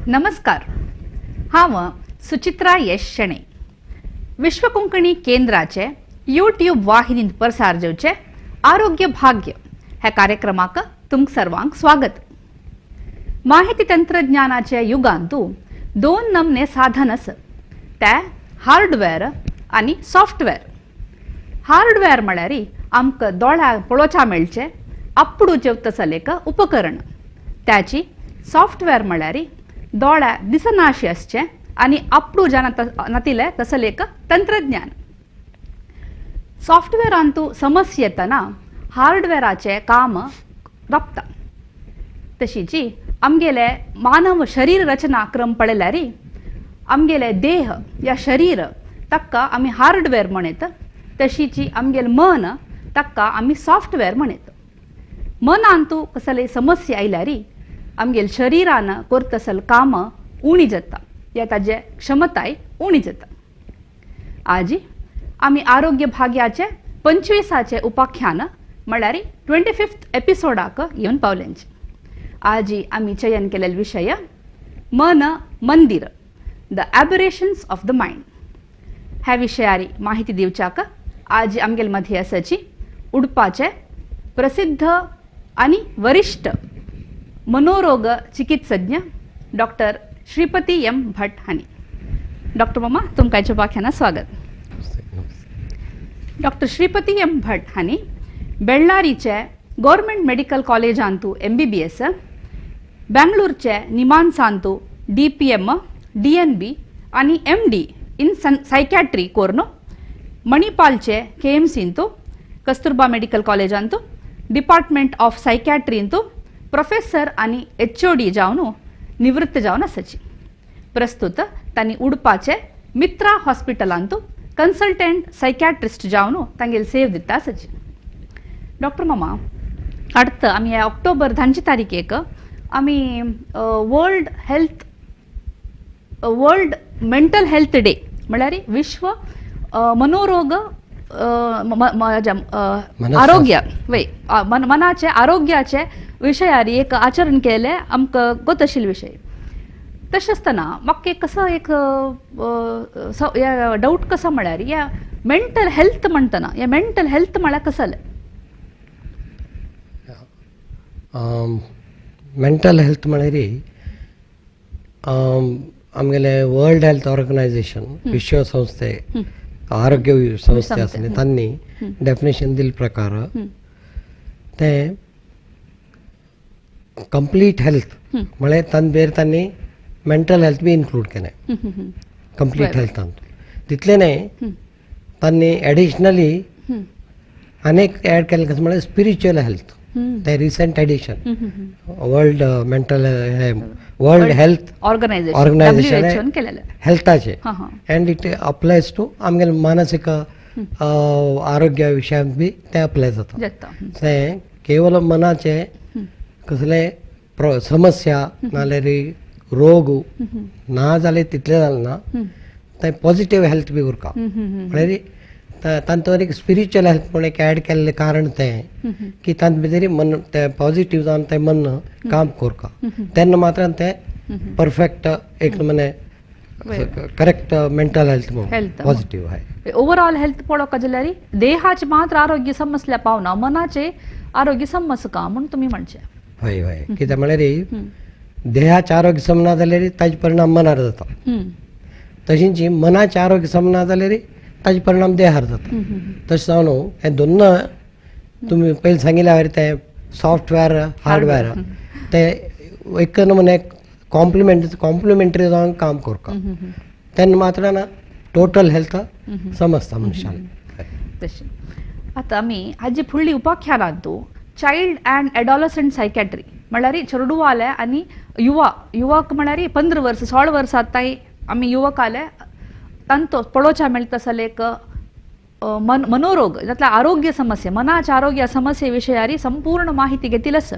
नमस्कार. हांव सुचित्रा यश शेणै, विश्व कोंकणी केंद्राचे यूट्यूब वाहिनींत प्रसार जावचे आरोग्य भाग्य ह्या कार्यक्रमाक तुमकां सर्वांक स्वागत. माहिती तंत्रज्ञानाच्या युगांतू दोन नमने साधन आसा, ते हार्डवेअर आनी सॉफ्टवेअर. हार्डवेअर म्हळ्यार आमकां दोळ्या पळोवच्या मेळचें आपडू जेवता एक उपकरण. त्याची सॉफ्टवेअर म्हळ्यार दोळ्या दिसनाशी आसचें आनी आपडू ज्या नातिलें तसलें एक तंत्रज्ञान. सॉफ्टवेअरांतू समस्या येतना हार्डवेअराचें काम राबता. तशीची आमगेले मानव शरीर रचना क्रम पळयल्यार आमगेले देह या शरीर ताका आमी हार्डवेअर म्हणयत, तशीची आमगेले मन ताका आमी सॉफ्टवेअर म्हणयत. मनांतू कसले समस्या आयल्यार आमगेले शरिरान करतसल काम उणी जाता या ताजे क्षमताय उणी जाता. आजी आमी आरोग्य भाग्याचे 25आचे उपाख्यान म्हळ्यार 25th एपिसोडाक येवन पावल्यांचे. आजी आमी चयन केलेले विशय मन मंदिर, the aberrations of the mind. ह्या विशयारी माहिती दिवच्याक आज आमगेले मध्यें आसाची उडपाचे प्रसिद्ध आनी वरिश्ठ मनोरोग चिकित्सज्ञ डॉक्टर श्रीपती एम भट हांणी. डॉक्टर मामा, तुमकां आयच्या उपाख्यानात स्वागत. डॉक्टर श्रीपती एम भट हांणी बेळ्ळारीचे गव्हर्मेंट मेडिकल कॉलेजांतू MBBS, बेंगळूरचे निमानसांतू DPM, DNB आनी MD इन सायकॅट्री कोर्न मणिपालचे KMCंतू कस्तुरबा मेडिकल कॉलेजांतू डिपार्टमेंट ऑफ सायकॅट्रींतू प्रोफेसर आनी HOD जावन निवृत्त जावन आसाची. प्रस्तुत तांणी उडपाचे मित्रा हॉस्पिटलांतू कन्सल्टंट सायकॅट्रिस्ट जावन तांगेली सेव दिता आसाची. डॉक्टर मामा, அடுத்து आमी ह्या ऑक्टोबर 10 तारखेक आमी world mental health day म्हळ्यार विश्व मनोरोग आरोग्य वय मनाचे आरोग्याचे विशयार एक आचरण केलें आमकां गोत आशिल्ले विशय. तशें आसतना म्हाका एक कसो एक डावट कसो म्हळ्यार ह्या मेंटल हेल्थ म्हणटना ह्या मेंटल हेल्थ म्हळ्यार कसलें? मेंटल हेल्थ म्हळ्यार आमगेले वर्ल्ड हेल्थ ऑर्गनायझेशन, विश्वसंस्थे, आरोग्य संस्थे आसा न्ही, तांणी डेफिनेशन दिल्ले प्रकार तें कंप्लीट हेल्थ म्हळ्यार तांचे भितर तांणी मेंटल हेल्थ बी इन्क्लूड केलें कंप्लीट हेल्थांत. तितलें न्हय, तांणी एडिशनली आनीक एड केलें कशें म्हळ्यार स्पिरिच्युअल हेल्थ, तें recent addition world mental world health organisation हेल्थाचें, and it applies to आमगेले मानसीक आरोग्य विशयांत बी तें अप्लाय जाता. तें केवल मनाचें कसलें समस्या नाल्यार रोग ना जाल्यार तितलें जालें ना, तें पॉजिटीव हेल्थ बी उरता. म्हळ्यार तांतून एक स्पिरिच्युअल हेल्थ म्हूण एक एड केल्लें कारण तें की तांचे भितर मन तें पॉजिटीव जावन तें मन काम करता तेन्ना मात्र तें परफेक्ट एक नमुने करेक्ट मेंटल हेल्थ म्हणून पॉजिटीव आहे. ओवरऑल हेल्थ पळोवपाक जाल्यार देहाचे मात्र आरोग्य समजल्या पावना, मनाचे आरोग्य समजका म्हूण तुमी म्हणचें. हय हय, कित्याक म्हळ्यार देहाचें आरोग्य समना जाल्यार ताजे परिणाम मनार जाता, तशींच मनाचें आरोग्य समना जाल्यार ताजे परिणाम देहार जाता. तशें जावन हें दोन तुमी पयलीं सांगिल्ल्या तें सॉफ्टवेअर हार्डवेअर तें एक नमुने कॉम्प्लिमेंटरी जावन काम करता तेन्ना मात्र ना टोटल हेल्थ समजता मनशान. तशें आतां आमी हाजी फुडली उपाख्यानांतू चायल्ड अँड एडॉलसंट सायकॅट्री म्हळ्यार चेडवाले आनी युवा, युवक म्हळ्यार 15 वर्सां 16 वर्सां ताई आमी युवक आले तांचो पळोवच्या मेळटा तसले एक मनोरोग जातल्या आरोग्य समस्या, मनाच्या आरोग्य समस्ये विशयारी संपूर्ण माहिती घेतील आसा.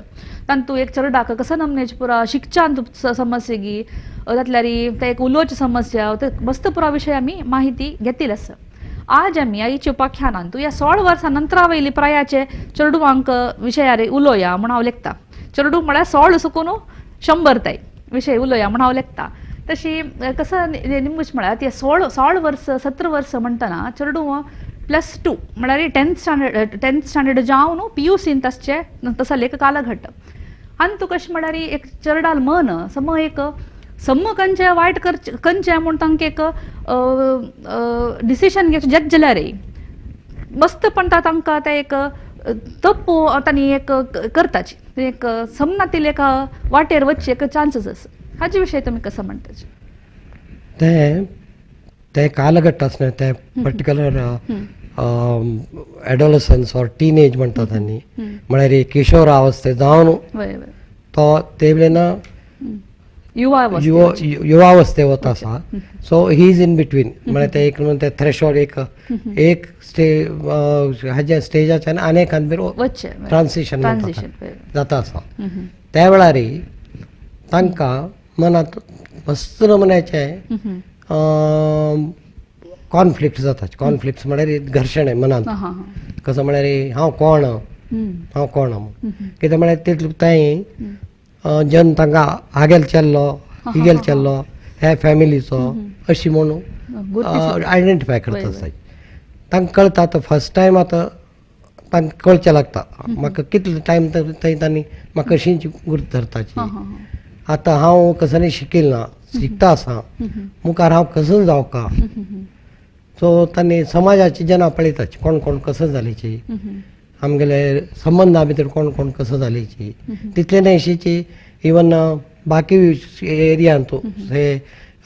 तांतू एक चेरडाक कसो नमनेचे पुरा शिक्षांत समस्येगी जातल्यार ते एक उलोवची समस्या ते मस्त पुरा विशय आमी माहिती घेतील आसा. आज आमी आयच्या उपाख्यानांतू ह्या 16 वर्सां नंतरा वयली प्रायाचे चेडवांक विशयार उलोवया म्हूण हांव लेखता. चेडूं म्हळ्यार 16 सुकून 100 ताई. विशय उलोवया म्हूण हांव लेखता. तशी कसं निमूच म्हळ्यार ते 16 वर्स 17 वर्स म्हणटना चेडूं +2 म्हळ्यार 10th standard जावन PUCंत आसचे तसले एक कालघट्ट. आनी तूं कशें म्हळ्यार एक चेरडाल मन सम एक सम खंयचें वायट खंयचें म्हूण तांकां एक डिसिशन घेवचें जेत जाल्यार मस्तपण तांकां तें एक तप्पू तांणी एक करताची एक समनातील एक वाटेर वचचे एक चान्सीस आसा. हाजे विशय तुमी कसं म्हणटाचे? ते ते कालघट्ट आसना ते पर्टिक्युलर एडोलसन्स ऑर टीनेज म्हणटात आनी म्हळ्यार किशोर अवस्थे जावन तो ते वेळेन युवावस्थे वता आसा. So he is in between म्हळ्यार ते एक ते थ्रेशोल्ड एक एक हाज्या स्टेजाच्यान आनी एक ट्रान्सिशन जाता आसा. त्या वेळार तांकां मनांत मस्त नमुन्याचें कॉन्फ्लिक्ट जाता. कॉन्फ्लिक्ट म्हळ्यार घर्शण मनांत. कसो म्हळ्यार हांव कोण, हांव कोण कितें म्हळ्यार तितलें थंय जन तांकां हागेल चेल्लो हिगेल चेल्लो ह्या फॅमिलीचो अशी म्हणून आयडेंटिफाय करता आसता. तांकां कळटा आतां फर्स्ट टायम आतां तांकां कळचें लागता म्हाका कितलो टायम थंय तांणी म्हाका कशींच गुर्त धरताची. आतां हांव कसली शिकील ना, शिकता आसा, मुखार हांव कसो जावका. सो तांणी समाजाची जना पळयताची कोण कोण कसो जालीची, आमगेले संबंदा भितर कोण कोण कसो जालीची, तितले न्हय इवन बाकी एरियांत हे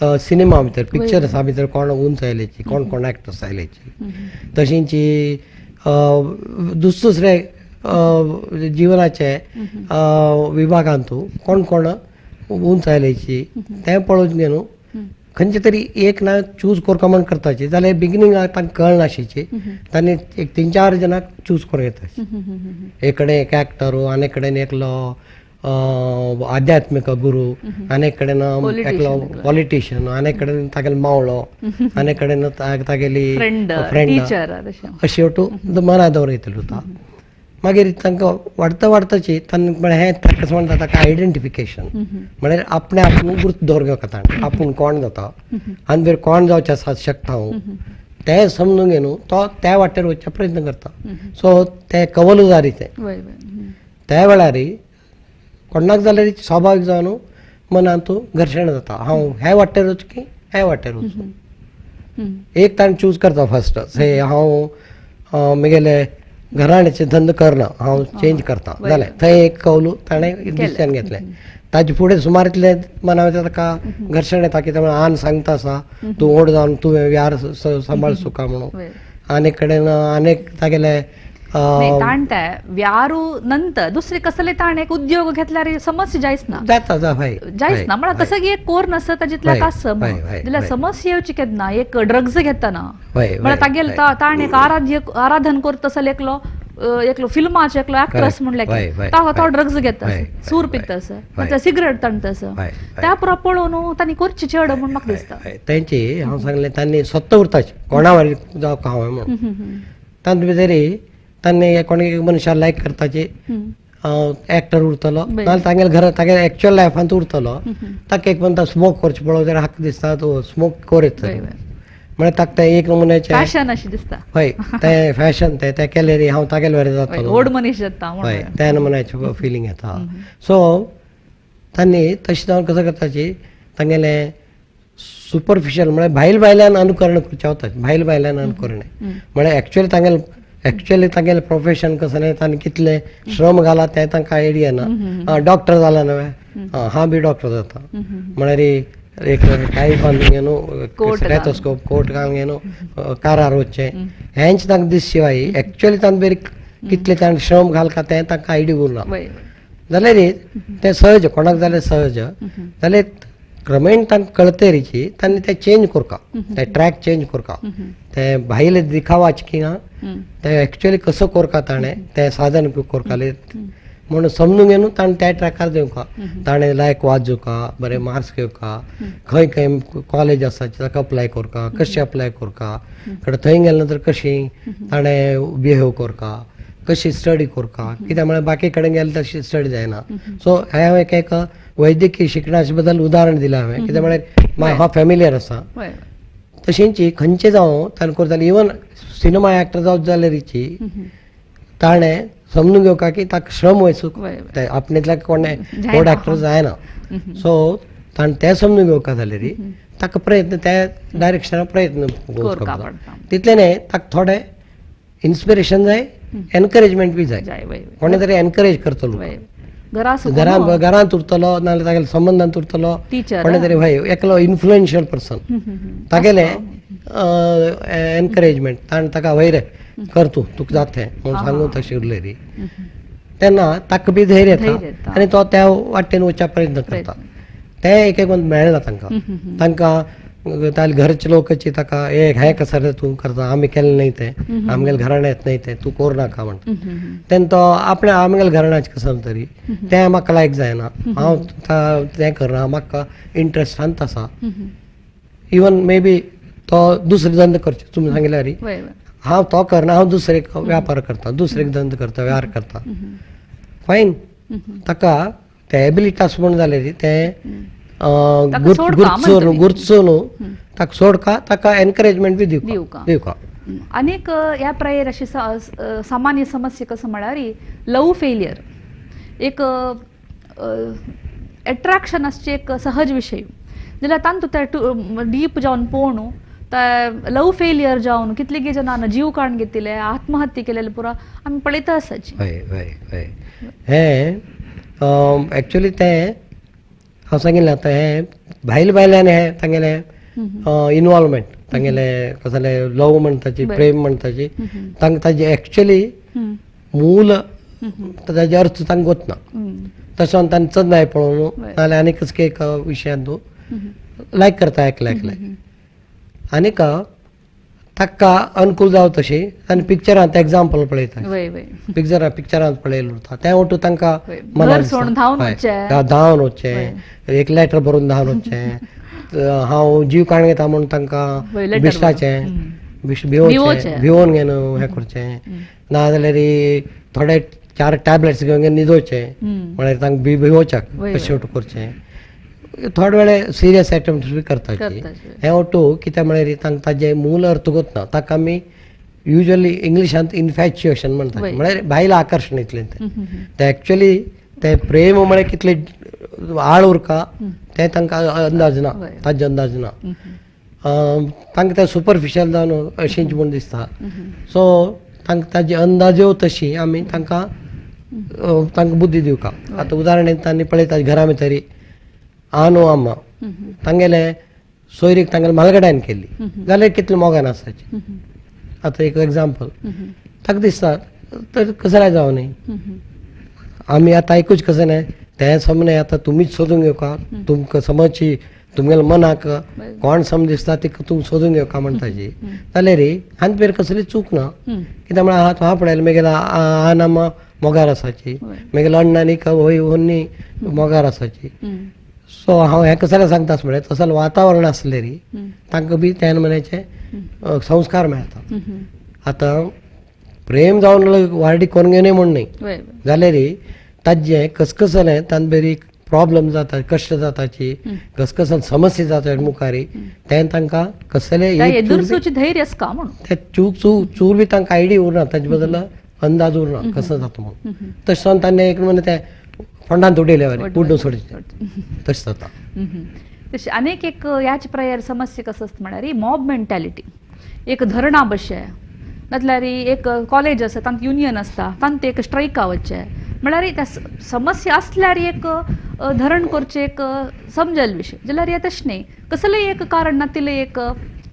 सिनेमा भितर पिक्चर्सा भितर कोण उंच आयल्याची, कोण कोण एक्टर्स आयल्याची, तशींची दुसरे जिवनाचे विभागांत कोण कोण उंच आयल्याची तें पळोवन घेवन खंयचे तरी एक ना चूज करका म्हण करताची जाल्यार बिगिनींगाक तांकां कळनाशिची तांणी एक 3-4 जाणांक चूज करून येता. एक कडेन एक एक्टर, आनी कडेन एकलो आध्यात्मीक गुरू, आनी कडेन एकलो पॉलिटिशियन, आनी कडेन तागेलो मावळो, आनी कडेन तागेली फ्रेंड, अशी वटू मना दवर येतलो उरता. मागीर तांकां वाडता वाडताची तांकां म्हळ्यार हें ताका म्हणटा ताका आयडेंटिफिकेशन म्हळ्यार आपणे आपूण गुर्त दवर घेवका ताणें आपूण कोण जाता आनी जर कोण जावचें आसा शकता हांव तें समजून घेवन तो त्या वाटेर वचच्या प्रयत्न करता. सो तें कवल जारी तें त्या वेळार कोणाक जाल्यार स्वाभावीक जावन मनांत घर्शण जाता, हांव ह्या वाटेर वचूं की ह्या वाटेर वचूं. एक ताणें चूज करता फर्स्ट से हांव म्हगेले घराण्याचे धंदो करना, हांव चेंज करता जालें थंय एक कौलू ताणें डिसिजन घेतलें. ताजे फुडें सुमार इतलें मना ताका घर्शण येता कित्याक आन सांगता आसा तूं व्हड जावन तुवें व्यार सांबाळ सुका म्हणून, आनी कडेन आनीक तागेले व्यारू नंतर दुसरे कसले ताण एक उद्योग घेतल्यार समस्या जायच ना, जाता जायच ना. म्हळ्यार कसं एक कोर नसता जितल्या कास जाल्यार समस्या येवची केन्ना एक ड्रग्स घेतना म्हळ्यार तागेले ताण एक आराध्य आराधन करता तसो एकलो एकलो फिल्माचे एकलो एक्ट्रेस म्हणले तो ड्रग्स घेता, सूर पिता, सिगरेट ताणता, त्या पुरो पळोवन तांणी करची चेड म्हूण म्हाका दिसता. तेंची हांव सांगलें तांणी स्वता उरताची कोणा वारी जावं हांव म्हणून तांचे भितर तांणी कोणी मनशाक लायक करताची एक्टर उरतलो नाजाल्यार तागेले घरा तागेले एक्चुअल लायफांत उरतलो. ताका एक म्हणटा स्मोक करचें पळोवं जाल्यार हाका दिसता तो स्मोक कोर येतलो म्हळ्यार ताका तें एक नमुन्याचें फॅशन अशें दिसता. हय तें फॅशन तें तें केल्यार हांव तागेले वरी जातलो, व्हड मनीस जाता, हय त्या नमुन्याचें फिलींग येता. सो तांणी तशें जावन कसो करताची तांगेलें सुपरफिशियल म्हळ्यार भायल भायल्यान अनुकरण करचें वता, भायल भायल्यान अनुकरण म्हळ्यार एक्चुअली तांगेले एक्चुअली तागेलें प्रोफेशन कसलें ताणें कितलें श्रम घाला तें तांकां आयडिया ना. डॉक्टर जाला नवें हांव बी डॉक्टर जाता म्हळ्यार एक टाय बांदून घेवन स्टेथोस्कोप कोट घालून घेवन कारार वचचें हेंच तांकां दिस शिवाय एक्चुअली तांकां बरी कितलें ताणें श्रम घालता तें तांकां आयडिया उरना. जाल्यार तें सहज कोणाक जाल्यार सहज जाल्यार क्रमेण तांकां कळतरीची तांणी तें चेंज करका, तें ट्रॅक चेंज करका, तें भायले दिखावाच की ना तें एक्चुअली कसो करका ताणें तें साधन करकाले म्हणून समजून घेवन ताणें त्या ट्रॅकार दिवका, ताणें लायक वाजूका, बरे मार्क्स घेवका, खंय खंय कॉलेज आसा ताका अप्लाय करका, कशें अप्लाय करका, कडेन थंय गेले नंतर कशी ताणें बिहेव करका, कशी स्टडी करका, कित्याक म्हळ्यार बाकी कडेन गेले तशी स्टडी जायना. सो हें एक एक वैद्यकीय शिक्षणा बद्दल उदाहरण दिलां हांवें, कित्याक म्हळ्यार हांव फेमिलियर आसा. तशेंच खंयचें जावं ताणें करता, इवन सिनेमा एक्टर जावं जाल्यारीची ताणें समजून घेवका की ताका श्रम वयचो, आपणेंतल्या कोणें व्हड एक्टर जायना. सो ताणें तें समजून घेवका जाल्यार ताका प्रयत्न त्या डायरेक्शनान प्रयत्न करपाक. तितलें न्हय, ताका थोडें इन्स्पिरेशन जाय, एनकरेजमेंट बी जाय, कोणें तरी एनकरेज करतलो, घरांत उरतलो नाजाल्यार तागेल्या संबंदांत उरतलो कोणें तरी, हय एकलो इन्फ्लुएन्शियल पर्सन तागेलें एनकरेजमेंट, ताणें ताका वय रे कर तूं, तुका जाता तें म्हणून सांगून तशें उरलें री, तेन्ना ताका बी धैर्य येता आनी तो त्या वाटेन वचपाक प्रयत्न करता. तें एक एक मेळना तांकां, तांकां ताले घरचे लोकांची ताका एक हें कसं रे तूं करता, आमी केलें न्हय तें, आमगेले घराण्यांत न्हय तें, तूं करूं नाका म्हणटा. तेन्ना तो आपल्या आमगेले घराण्याचें कसं तरी तें म्हाका लायक जायना, हांव तें करना, म्हाका इंट्रस्ट शांत आसा. इवन मे बी तो दुसरे धंदो करचे, तुमी सांगिल्ले री हांव तो करना, हांव दुसरे व्यापार करता, दुसरे धंदो करता, व्यवहार करता, फायन. ताका ते एबिलिटी आसा म्हूण जालें री तें गुरचो न्हू, ताका सोडका, ताका एनकरेजमेंट बी दिवका दिवका. अनेक ह्या प्रायेर अशी सामान्य समस्या कसं म्हळ्यार लव फेलियर एक एट्रॅक्शन आसचे एक सहज विशय, जाल्यार तांतू ते डीप जावन पळोवन ते लव फेलियर जावन कितले जाणांनी जीव काडून घेतिल्ले, आत्महत्या केलेले पुरा आमी पळयता आसाची. हय हय हय, हें एक्चुली तें हांव सांगिल्लें आतां, हें भायल भायल्यान हें तांगेलें इनवॉल्वमेंट, तांगेलें कसलें लव म्हणटाची, प्रेम म्हणटाची, तांकां ताजी एक्चुली मूल ताजे अर्थ तांकां गोतना, तशें तांणी चंदाय पळोवन नाजाल्यार आनी कसले एक विशयांत तूं लायक करता एकले एकले आनीक ताका अनुकूल जावं तशी आनी पिक्चरांत एग्जाम्पल पळयता, पिक्चरांत पळयलें उरता तें ओटू तांकां मनाक धांवन वचचें, एक लेटर बरोवन धांवन वचचें, हांव जीव काडून घेता म्हूण तांकां बिश्टाचें भिवोवचें, भिवोवन घेवन हें करचें, नाजाल्यार थोडे 4 टॅबलेट्स घेवन घेवन न्हिदोवचें, म्हळ्यार तांकां भिवोवच्याक अशें ओटू करचें. थोडे वेळे सिरियस एटेम्प्ट बी करता. हें ओटू कित्याक म्हळ्यार तांकां ताजें मूल अर्थ गोतना, ताका आमी युजली इंग्लिशांत इन्फॅच्युएशन म्हणटा, म्हळ्यार भायलें आकर्शण इतलें तें, तें एक्चुली तें प्रेम म्हळ्यार कितलें आळ उरका तें तांकां अंदाज ना, ताजो अंदाज ना, तांकां तें सुपरफिशियल जावन अशेंच म्हूण दिसता. सो तांकां ताजी अंदाज येव तशी आमी तांकां तांकां बुद्धी दिवका. आतां उदाहरण तांणी पळयता घरा भितर आनो अम्मा तांगेले सोयरीक तांगेले म्हालगड्यान केल्ली जाल्यार कितले मोगान आसताची. आतां एक एग्जाम्पल ताका दिसता तर कसल्याय जावं न्ही, आमी आतां आयकूच कसं न्हय तें समजलें आतां तुमीच सोदून घेवका, तुमकां समजची तुमगेल्या मनाक कोण सम दिसता तिका तूं सोदून घेवका म्हणटाची जाल्यार री हांत पेर कसली चूक ना, कित्याक म्हळ्यार हांव हांव पळयलें मागीर आन आमा मोगार आसाची, मागीर अण्णा आनी होय होन्नी मोगार आसाची. सो हांव हें कसलें सांगता म्हळ्यार तसलें वातावरण आसलें री तांकां बी त्या म्हण्याचे संस्कार मेळटा. आतां प्रेम जावन वार्डी कोण घेवनय म्हूण न्हय जाल्यार री ताजें कसकसलें तांचे बरी प्रॉब्लम जाता, कश्ट जाताची, घसघसन समस्या जाता मुखारी, तें तांकां कसलें तें चूक चूक चूर बी तांकां आयडिया उरना, ताजे बद्दल अंदाज उरना कसो जाता म्हणून. तशें जावन ताणें एक म्हणजे तें फोंडांत उडयलें उड्डून सोडचें तशें जाता. तशें आनीक एक ह्याच प्रायर समस्या कसो आसता म्हळ्यार मॉब मेंटेलिटी, एक धरणां बशें नातल्यार एक कॉलेज आसा तांकां युनियन आसता तांकां एक स्ट्रायका वचचें, म्हळ्यार त्या समस्या आसल्यार एक धरण करचें एक समजल विशय, जाल्यार हें तशें न्ही, कसलेंय एक कारण नातिल्लें एक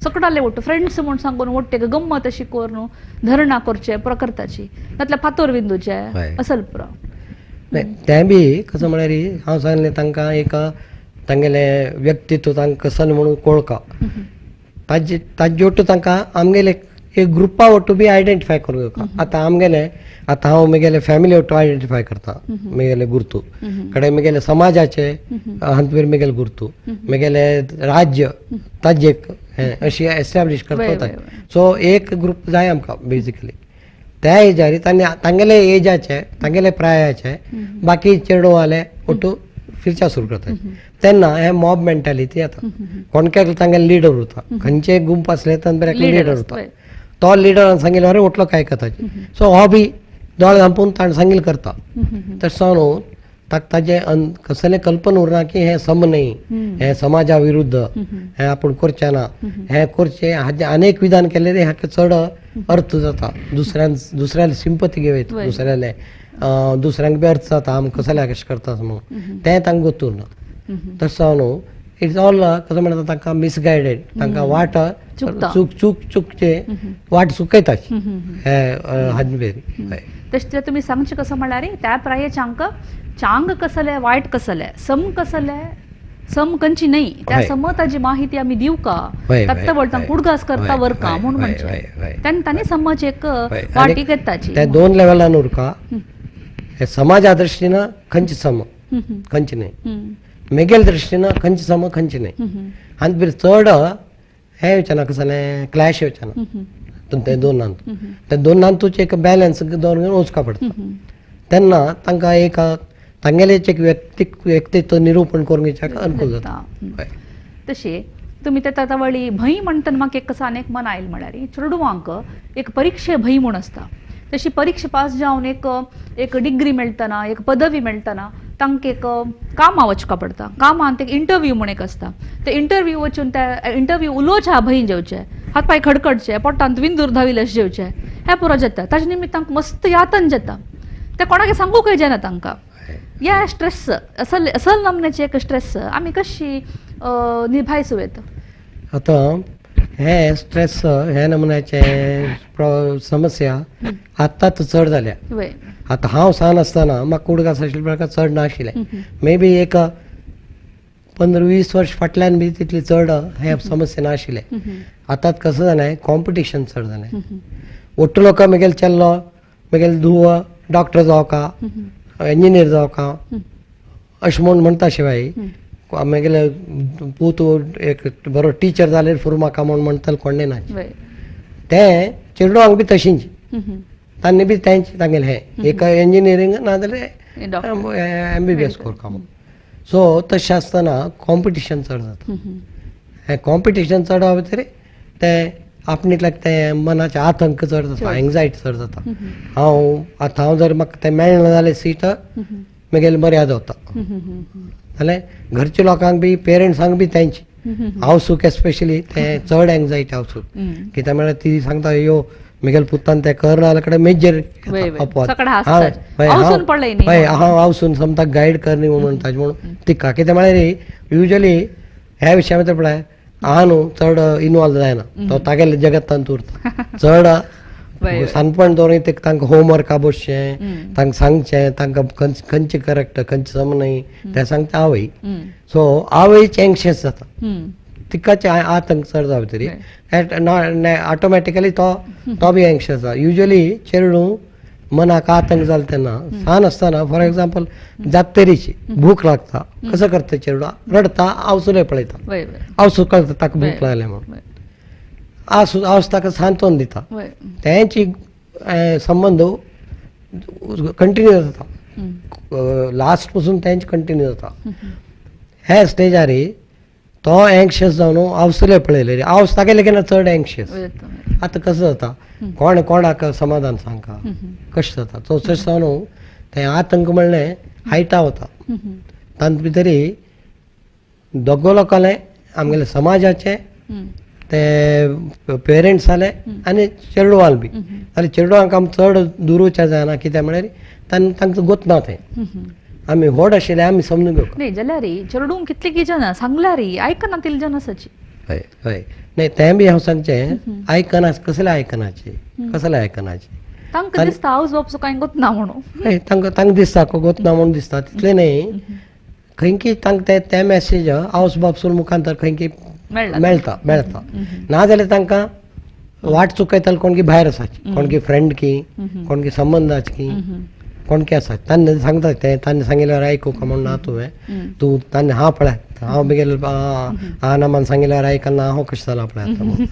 सकडाले वोट फ्रेंड्स म्हूण सांगून वोट एक गम्मत अशी करून धरणां करचें पुरो करताची, नातल्यार फातोर विंदूचें असल पुरो. तें बी कसो म्हळ्यार हांव सांगलें तांकां एक तांगेलें व्यक्तित्व तांकां कसन म्हणून कोळका, ताजे ताजे वट्टू तांकां आमगेले एक ग्रुपा वट्टू बी आयडेंटिफाय करूंक घेवका. आतां आमगेले आतां हांव म्हगेले फॅमिली वट्टू आयडेंटिफाय करता, म्हगेले गुर्तू कडेन म्हगेले समाजाचे हातूंत म्हगेले गुर्तू, म्हगेले राज्य ताजे हें अशी एस्टॅब्लीश करता. सो एक ग्रूप जाय आमकां बेजिकली त्या एजार तांणी तांगेले एजाचे तांगेले प्रायाचे बाकी चेडवाले वट्टू फिरच्या सुरू करता तेन्ना हे मॉब मेंटालिटी येता. कोणक्याक तांगेले लिडर उरता, खंयचे गुंप आसले तांचे लिडर उरता, तो लिडरान सांगिल्ले अरे उठलो काय करता. सो हो बी दोळे धांपून ताणें सांगिल्लें करता. तशें जावन ताका ताजें कसलें कल्पना उरना की हें सम न्हय, हें समाजा विरुद्ध, हें आपूण करचें ना, हें करचें. हाजें अनेक विधान केलें हाका चड अर्थ जाता, दुसऱ्याले सिंपती घेवं येता, दुसऱ्याले दुसऱ्यांक बी अर्थ जाता आमकां कसलें कशें करता म्हणून, तें तांकां गोत्तूर ना. तशें जावन it's all कसो म्हणटा तांकां मिसगायडेड, तांकां वाट चूक चूक चुकचे वाट चुकयता हे हाजे. तशें तुमी सांगचें कसो म्हणल्यार त्या प्राये चांग चांग कसले वायट कसले सम कसले सम कंची न्हय, त्या समताची माहिती आमी दिवका तत्त वळटा कुडगास करता वरका म्हूण म्हणचें तेन्ना तांणी समज एक वाटी घेताची. त्या दोन लेवलान उरका, हे समाजा दृश्टीन खंयचे सम खंयचे न्हय, मेगेल दृश्टीन खंयचे सम खंयचे न्हय, आनी बी चड हें येवचें ना, कसलें क्लॅश येवचें ना ते दोन नांतू. ते दोन नांतूच एक बॅलन्स दवरून वचपा पडटा. तेन्ना तांकां एक तांगेलेच एक व्यक्तित्व निरूपण करून घेवच्याक अनुकूल जाता. तशें तुमी ते तावळी भंय म्हणटना म्हाका एक कसो आनी एक मन आयल म्हळ्यार चेडवांक एक परिक्षे भंय म्हूण आसता. तशी परिक्षा पास जावन एक एक डिग्री मेळटना, एक पदवी मेळटना तांकां एक कामां वचका पडटा. कामांत एक इंटरव्यू म्हूण एक आसता, ते इंटरव्यू वचून त्या इंटरव्यू उलोवचे भंय जेवचे, हात पांय खडखडचे, पोटांत विंदूर धाविल्ले अशें जेवचे, हें पुरो जाता. ताजे निमित्त तांकां मस्त यातन जाता, ते कोणाक सांगूंकय जायना तांकां. या स्ट्रेस असल असल नमन्याचे एक स्ट्रेस आमी कशी निभायसूं येता. आतां हे स्ट्रेस हे नमुन्याचे समस्या आत्ताच चड जाल्या. आतां हांव सान आसतना म्हाका कुडगास आशिल्ले प्रकार चड नाशिल्लें, मे बी एक 15-20 वर्स फाटल्यान बी तितली चड हे समस्या नाशिल्ले. आतां कसं जालें कॉम्पिटिशन चड जालें, ಒಟ್ಟು लोक मेगेले चेल्लो मेगेले धुव डॉक्टर जावका इंजिनियर जावका अशें म्हूण म्हणटा. शिवाय मेगेले पूत एक बरो टिचर जाल्यार फुरू म्हाका म्हूण म्हणटाले कोणें ना. तें चेडवांक बी तशींच तांणी बी तेंच तांगेलें हें एक इंजिनियरींग नाजाल्यार MBBS करता म्हूण. सो तशें आसतना कॉम्पिटिशन चड जाता. हें कॉम्पिटिशन चड जाता तें आपणेक तें मनाचें आतंक चड जाता, एंग्जायटी चड जाता. हांव आतां हांव जर म्हाका तें मेळना जाल्यार सीट म्हगेली मर्यादा वता. जाल्यार घरच्या लोकांक बी पेरंट्सांक बी तेंच हावसूक एस्पेशली तें चड एंग्जायटी हावसूक कित्याक म्हळ्यार ती सांगता यो म्हगेले पुतान तें करना जाल्यार कडेन मेजर अपवाद हय हांव हावसून समता गायड कर न्ही म्हणून ताजें म्हणून तिका कित्याक म्हळ्यार युजली ह्या विशया भितर पळय आहा न्हू चड इनवॉल्व जायना, तो तागेले जगतांत उरता चड. सानपण दवरून ते तांकां होमवर्का बसचें, तांकां सांगचें, तांकां खंयचें करेक्ट खंयचें सम न्हय तें सांगता आवय. सो आवयच एंक्शियस जाता, तिकाच आतंक चड जावं तरी ऑटोमॅटिकली तो बी एंक्शियस जाता. युजली चेडूं मनाक आतंक जालो तेन्ना सान आसतना फॉर एग्जाम्पल जातरीची भूक लागता, कसो करता चेडूं रडटा, आवसुलें पळयता, आवसू कळटा ताका भूक लागल्या म्हणून, आस आवस ताका सांत्वन दिता, तेंची संबंद कंटिन्यू जाता लास्ट पसून तेंच कंटिन्यू जाता. हे स्टेजार तो एंक्शियस जावन आवसुलें पळयलें, आवस तागेलें केन्ना चड एंक्शियस. आतां कसो जाता कोण कोणाक समाधान सांगका कशें जाता, तो तशें जावन तें आतंक म्हणलें हायटा वता. तातूंत भितरी दोगो लोकांलें आमगेले समाजाचें ते पेरंट्स जाले आनी चेडवांक बी जाल्यार चेडवांक आमी चड दूर वचपाक जायना, कित्याक म्हळ्यार तांकां गोतना तें आमी व्हड आशिल्ले आमी समजून घेवंक न्ही. जाल्यार चेडूंक कितली जन सांगल्यार आयकना तितले जन आसाची. हय हय न्ही तें बी हांव सांगचें आयकना, कसलें आयकनाचें कसलें आयकनाचें तांकां दिसता आवज बापसो कांय गोतना म्हणून. हय तांकां तांकां दिसता गोतना म्हणून दिसता तितलें न्ही, खंय तांकां तें मॅसेज आवज बापसून मुखांतर खंय मेळटा मेळटा. नाजाल्यार तांकां वाट चुकयताले कोण की भायर आसाची, कोण की फ्रेंड की कोण की संबंदाची की कोण की आसा तांणी सांगता तें तांणी सांगिल्ल्यार आयकूंक म्हणून ना तुवें तूं तांणी हांव पळय हांव म्हगेले आनामान सांगिल्ल्यार आयकना हांव कशें जालां पळय आतां म्हणून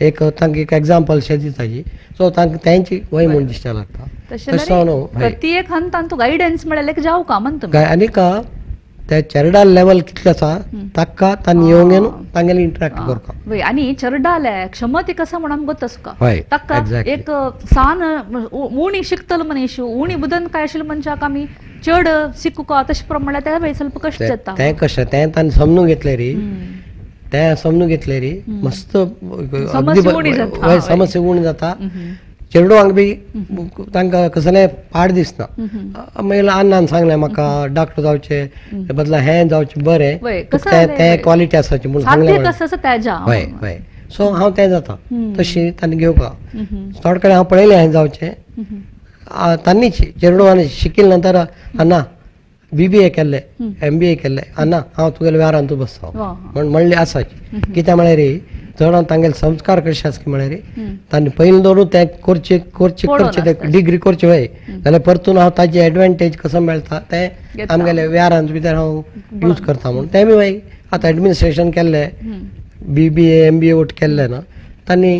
एक तांकां एक एग्जाम्पल शें दिताची. सो तांकां तेंची वय म्हूण दिसचें लागता. तशें प्रत्येक हंतान तूं गायडन्स म्हळ्यार जावं का म्हणटा आनीक त्या चेरडा लेवल कितले आसा ताका तांणी येवंक येवन तांगेले इंटरेक्ट करता. आनी चेरडाले क्षमते कसं म्हणून गोत आसका ताका एक सान उणी शिकतलो मनीस उणी बुदन काय आशिल्ले मनशाक आमी चड शिकूका तशें प्रमाणे त्या वेळी ಸ್ವಲ್ಪ कश्ट जाता. तें कशें तें तांणी समजून घेतलें री, तें समजून घेतलें री मस्त समस्या उणी जाता. चेडवांक बी तांकां कसलें पाड दिसना. मागीर अण्णान सांगलें म्हाका डॉक्टर जावचें बदला हें जावचें बरें, तें क्वॉलिटी आसाची म्हूण सांगलें. हय हय, सो हांव तें जाता तशी तांणी घेवपा थोडे कडेन हांव पळयलें हें जावचें तांणीच चेडवांनी शिकिल्ले नंतर अण्णा BBA केल्ले MBA केल्ले अण्णा हांव तुगेले वेव्हारांत बसता म्हण म्हणलें आसाची. कित्याक म्हळ्यार रे चड तांगेले संस्कार कशे आसा म्हळ्यार तांणी पयलीं दवरून तें करचें करचें करचें तें डिग्री करचें वय जाल्यार परतून हांव ताजी एडवांटेज कसो मेळटा तें आमगेले वेव्हारांत भितर हांव यूज करता म्हूण तें बी मागीर आतां एडमिनिस्ट्रेशन केल्लें BBA MBA वट केल्लें ना तांणी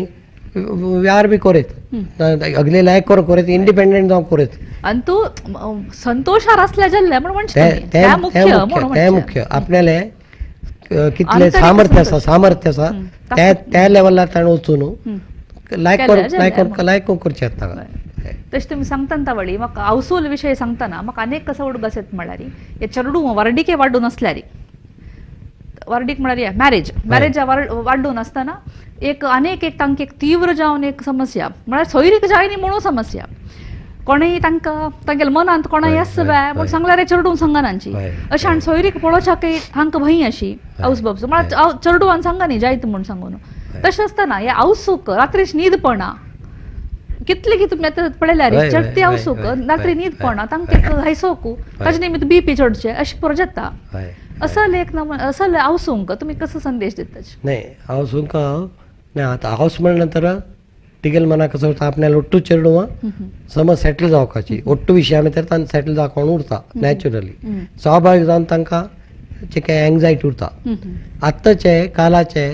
व्यवहार बी करीत अगले लायक करून करीत इंडिपेंडंट जावं करीत. आनी तूं संतोशार आसल्या जाल्लें म्हूण तें तें मुख्य आपल्याले कितले सामर्थ्य आसा सामर्थ्य आसा त्या त्या लेवलार ताणें वचून लायक लायक लायक करचें येता. तशें तुमी सांगता तावळी म्हाका आवसूल विशय सांगतना म्हाका अनेक कसो उडगास येता म्हळ्यार हे चेडूं वार्डिके वाडून आसल्यार वार्डीक म्हळ्यार मॅरेज मॅरेजा वाडून आसतना एक अनेक एक तांकां एक तीव्र जावन एक समस्या म्हळ्यार सोयरीक जाय न्ही म्हणून समस्या कोणेय तांकां तांगेल्या मनांत कोणाय येस बाय म्हूण सांगल्यार चेडूं सांगनाची अशें आनी सोयरीक पळोवच्याक तांकां भंय अशी आवस बाबसो म्हळ्यार चेडवान सांगा न्ही जायत म्हूण सांगून. तशें आसतना हे आवसूक रात्रीच न्हीद पडना कितले की तुमी आतां पळयल्यार चडटी आवसूक रात्री न्हीद पडना तांकां एक हायसोकू ताजे निमित्त बीपी चडचें अशें पुरो जाता. असल एक असल आवसूंक तुमी कसो संदेश दिता? नाही आवसूंक नाही आतां आवस म्हणल्या नंतर तिगेले मनाक कसो उरता आपल्याला ఒట్టు चेडवां समज सेटल जावपाची ఒట్టు विशया भितर तांकां सेटल जावपाक उरता नॅचरली स्वाभावीक जावन तांकां जे काय एंग्जायटी उरता. आत्ताचे कालाचे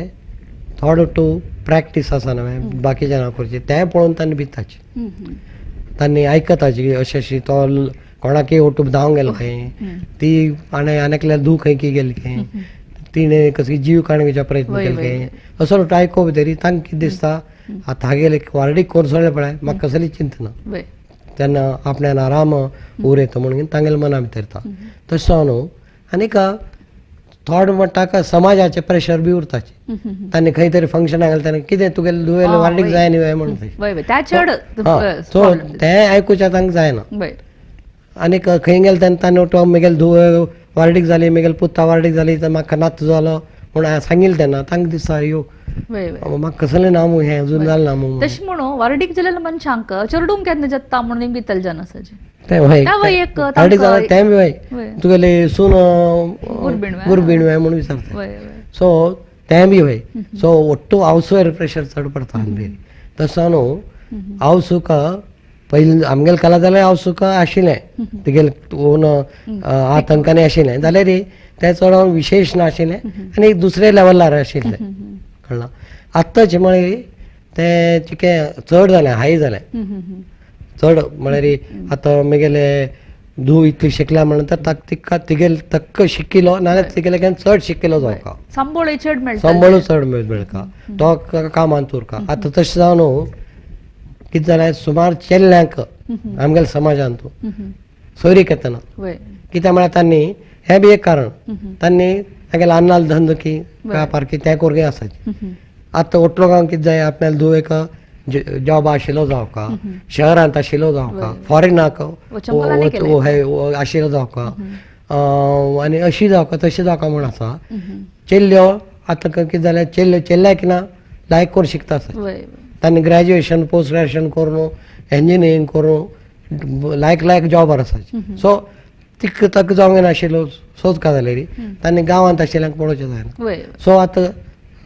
थोडो टू प्रॅक्टीस आसा न्हय बाकीच्या जाणां करची तें पळोवन तांणी भिताची तांणी आयकताची अशें अशी तो कोणाकय ओटू धांवंक गेलो खंय ती आनी आनी धूव खंय की गेली खंय तिणें कसली जीव काडून घेवचा प्रयत्न केलो खंय असो आयको तरी तांकां कितें दिसता आतां हागेले वार्डीक कोर्सोळ्ळें पळय म्हाका कसली चिंता ना तेन्ना आपल्यान आराम उरयता म्हणून तांगेले मना भितर येता. तशें न्हू आनीक थोडे म्हणटा समाजाचें प्रेशर बी उरताचें तांणी खंय तरी फंक्शनाक गेलें तेन्ना कितें तुगेलें धुवेलें वार्डीक जाय न्ही म्हणून सो तें आयकुचें तांकां जायना. आनीक खंय गेलें तेन्ना तांणी तो म्हगेले धुव वार्डीक जाली म्हगेले पुता वार्डीक जाली तर म्हाका नात जालो म्हूण सांगिल्लें तेन्ना तांकां दिसता यो म्हाका कसलें ना मू हें अजून जालें ना मू. तशें म्हणून वार्डीक जाल्ल्या मनशांक चेडूंक केन्ना जाता म्हणून भितरले जन आसाचे तें वय वार्डीक जाल्यार तें बी वय तुगेले सून गुरबीण म्हूण विचारता सो तें बी वय. सो ಒಟ್ಟು आवसुर प्रेशर चड पडटा आमगेर. तसो न्हू आवसूक पयलीं आमगेले काला जाल्यार आवसूक आशिल्लें तिगेले ओन आतंकांनी आशिल्लें जाल्यार तें चड विशेश नाशिल्लें आनी दुसरे लेवलार आशिल्लें कळ्ळां. आत्ताचें म्हळ्यार तें कितें चड जालें हाय जालें चड म्हळ्यार आतां म्हगेले धूव इतली शिकल्या म्हणून तर तिका तिगेले तक्क शिकिल्लो नाजाल्यार तिगेले चड शिकिल्लो जावका सांबळूय चड मेळटा सांबळूय चड मेळटा तो कामांत उरका. आतां तशें जावन न्हू कितें जालें सुमार चेल्ल्यांक आमगेल्या समाजांत सोयरीक येतना कित्याक म्हळ्यार तांणी हें बी एक कारण तांणी तागेले अन्नाल धंदो की व्यापार की तें करूंक आसाचे. आतां ओटलो गांव कितें जाय आपल्याला धूव एक जॉब आशिल्लो जावका शहरांत आशिल्लो जावका फॉरेनाक आशिल्लो जावका आनी अशी जावका तशी जावका म्हूण आसा. चेल्ल्यो आतां कितें जालें चेल्ल्यो चेल्ल्याक ना लायक करून शिकता आसा तांणी ग्रॅज्युएशन पोस्ट ग्रॅज्युएशन करून इंजिनियरींग करून लायक लायक जॉबार आसाचे. सो तिक तक जावंक नाशिल्लो सोद का जालें री तांणी गांवांत आशिल्ल्यांक पळोवचें जायना. सो आतां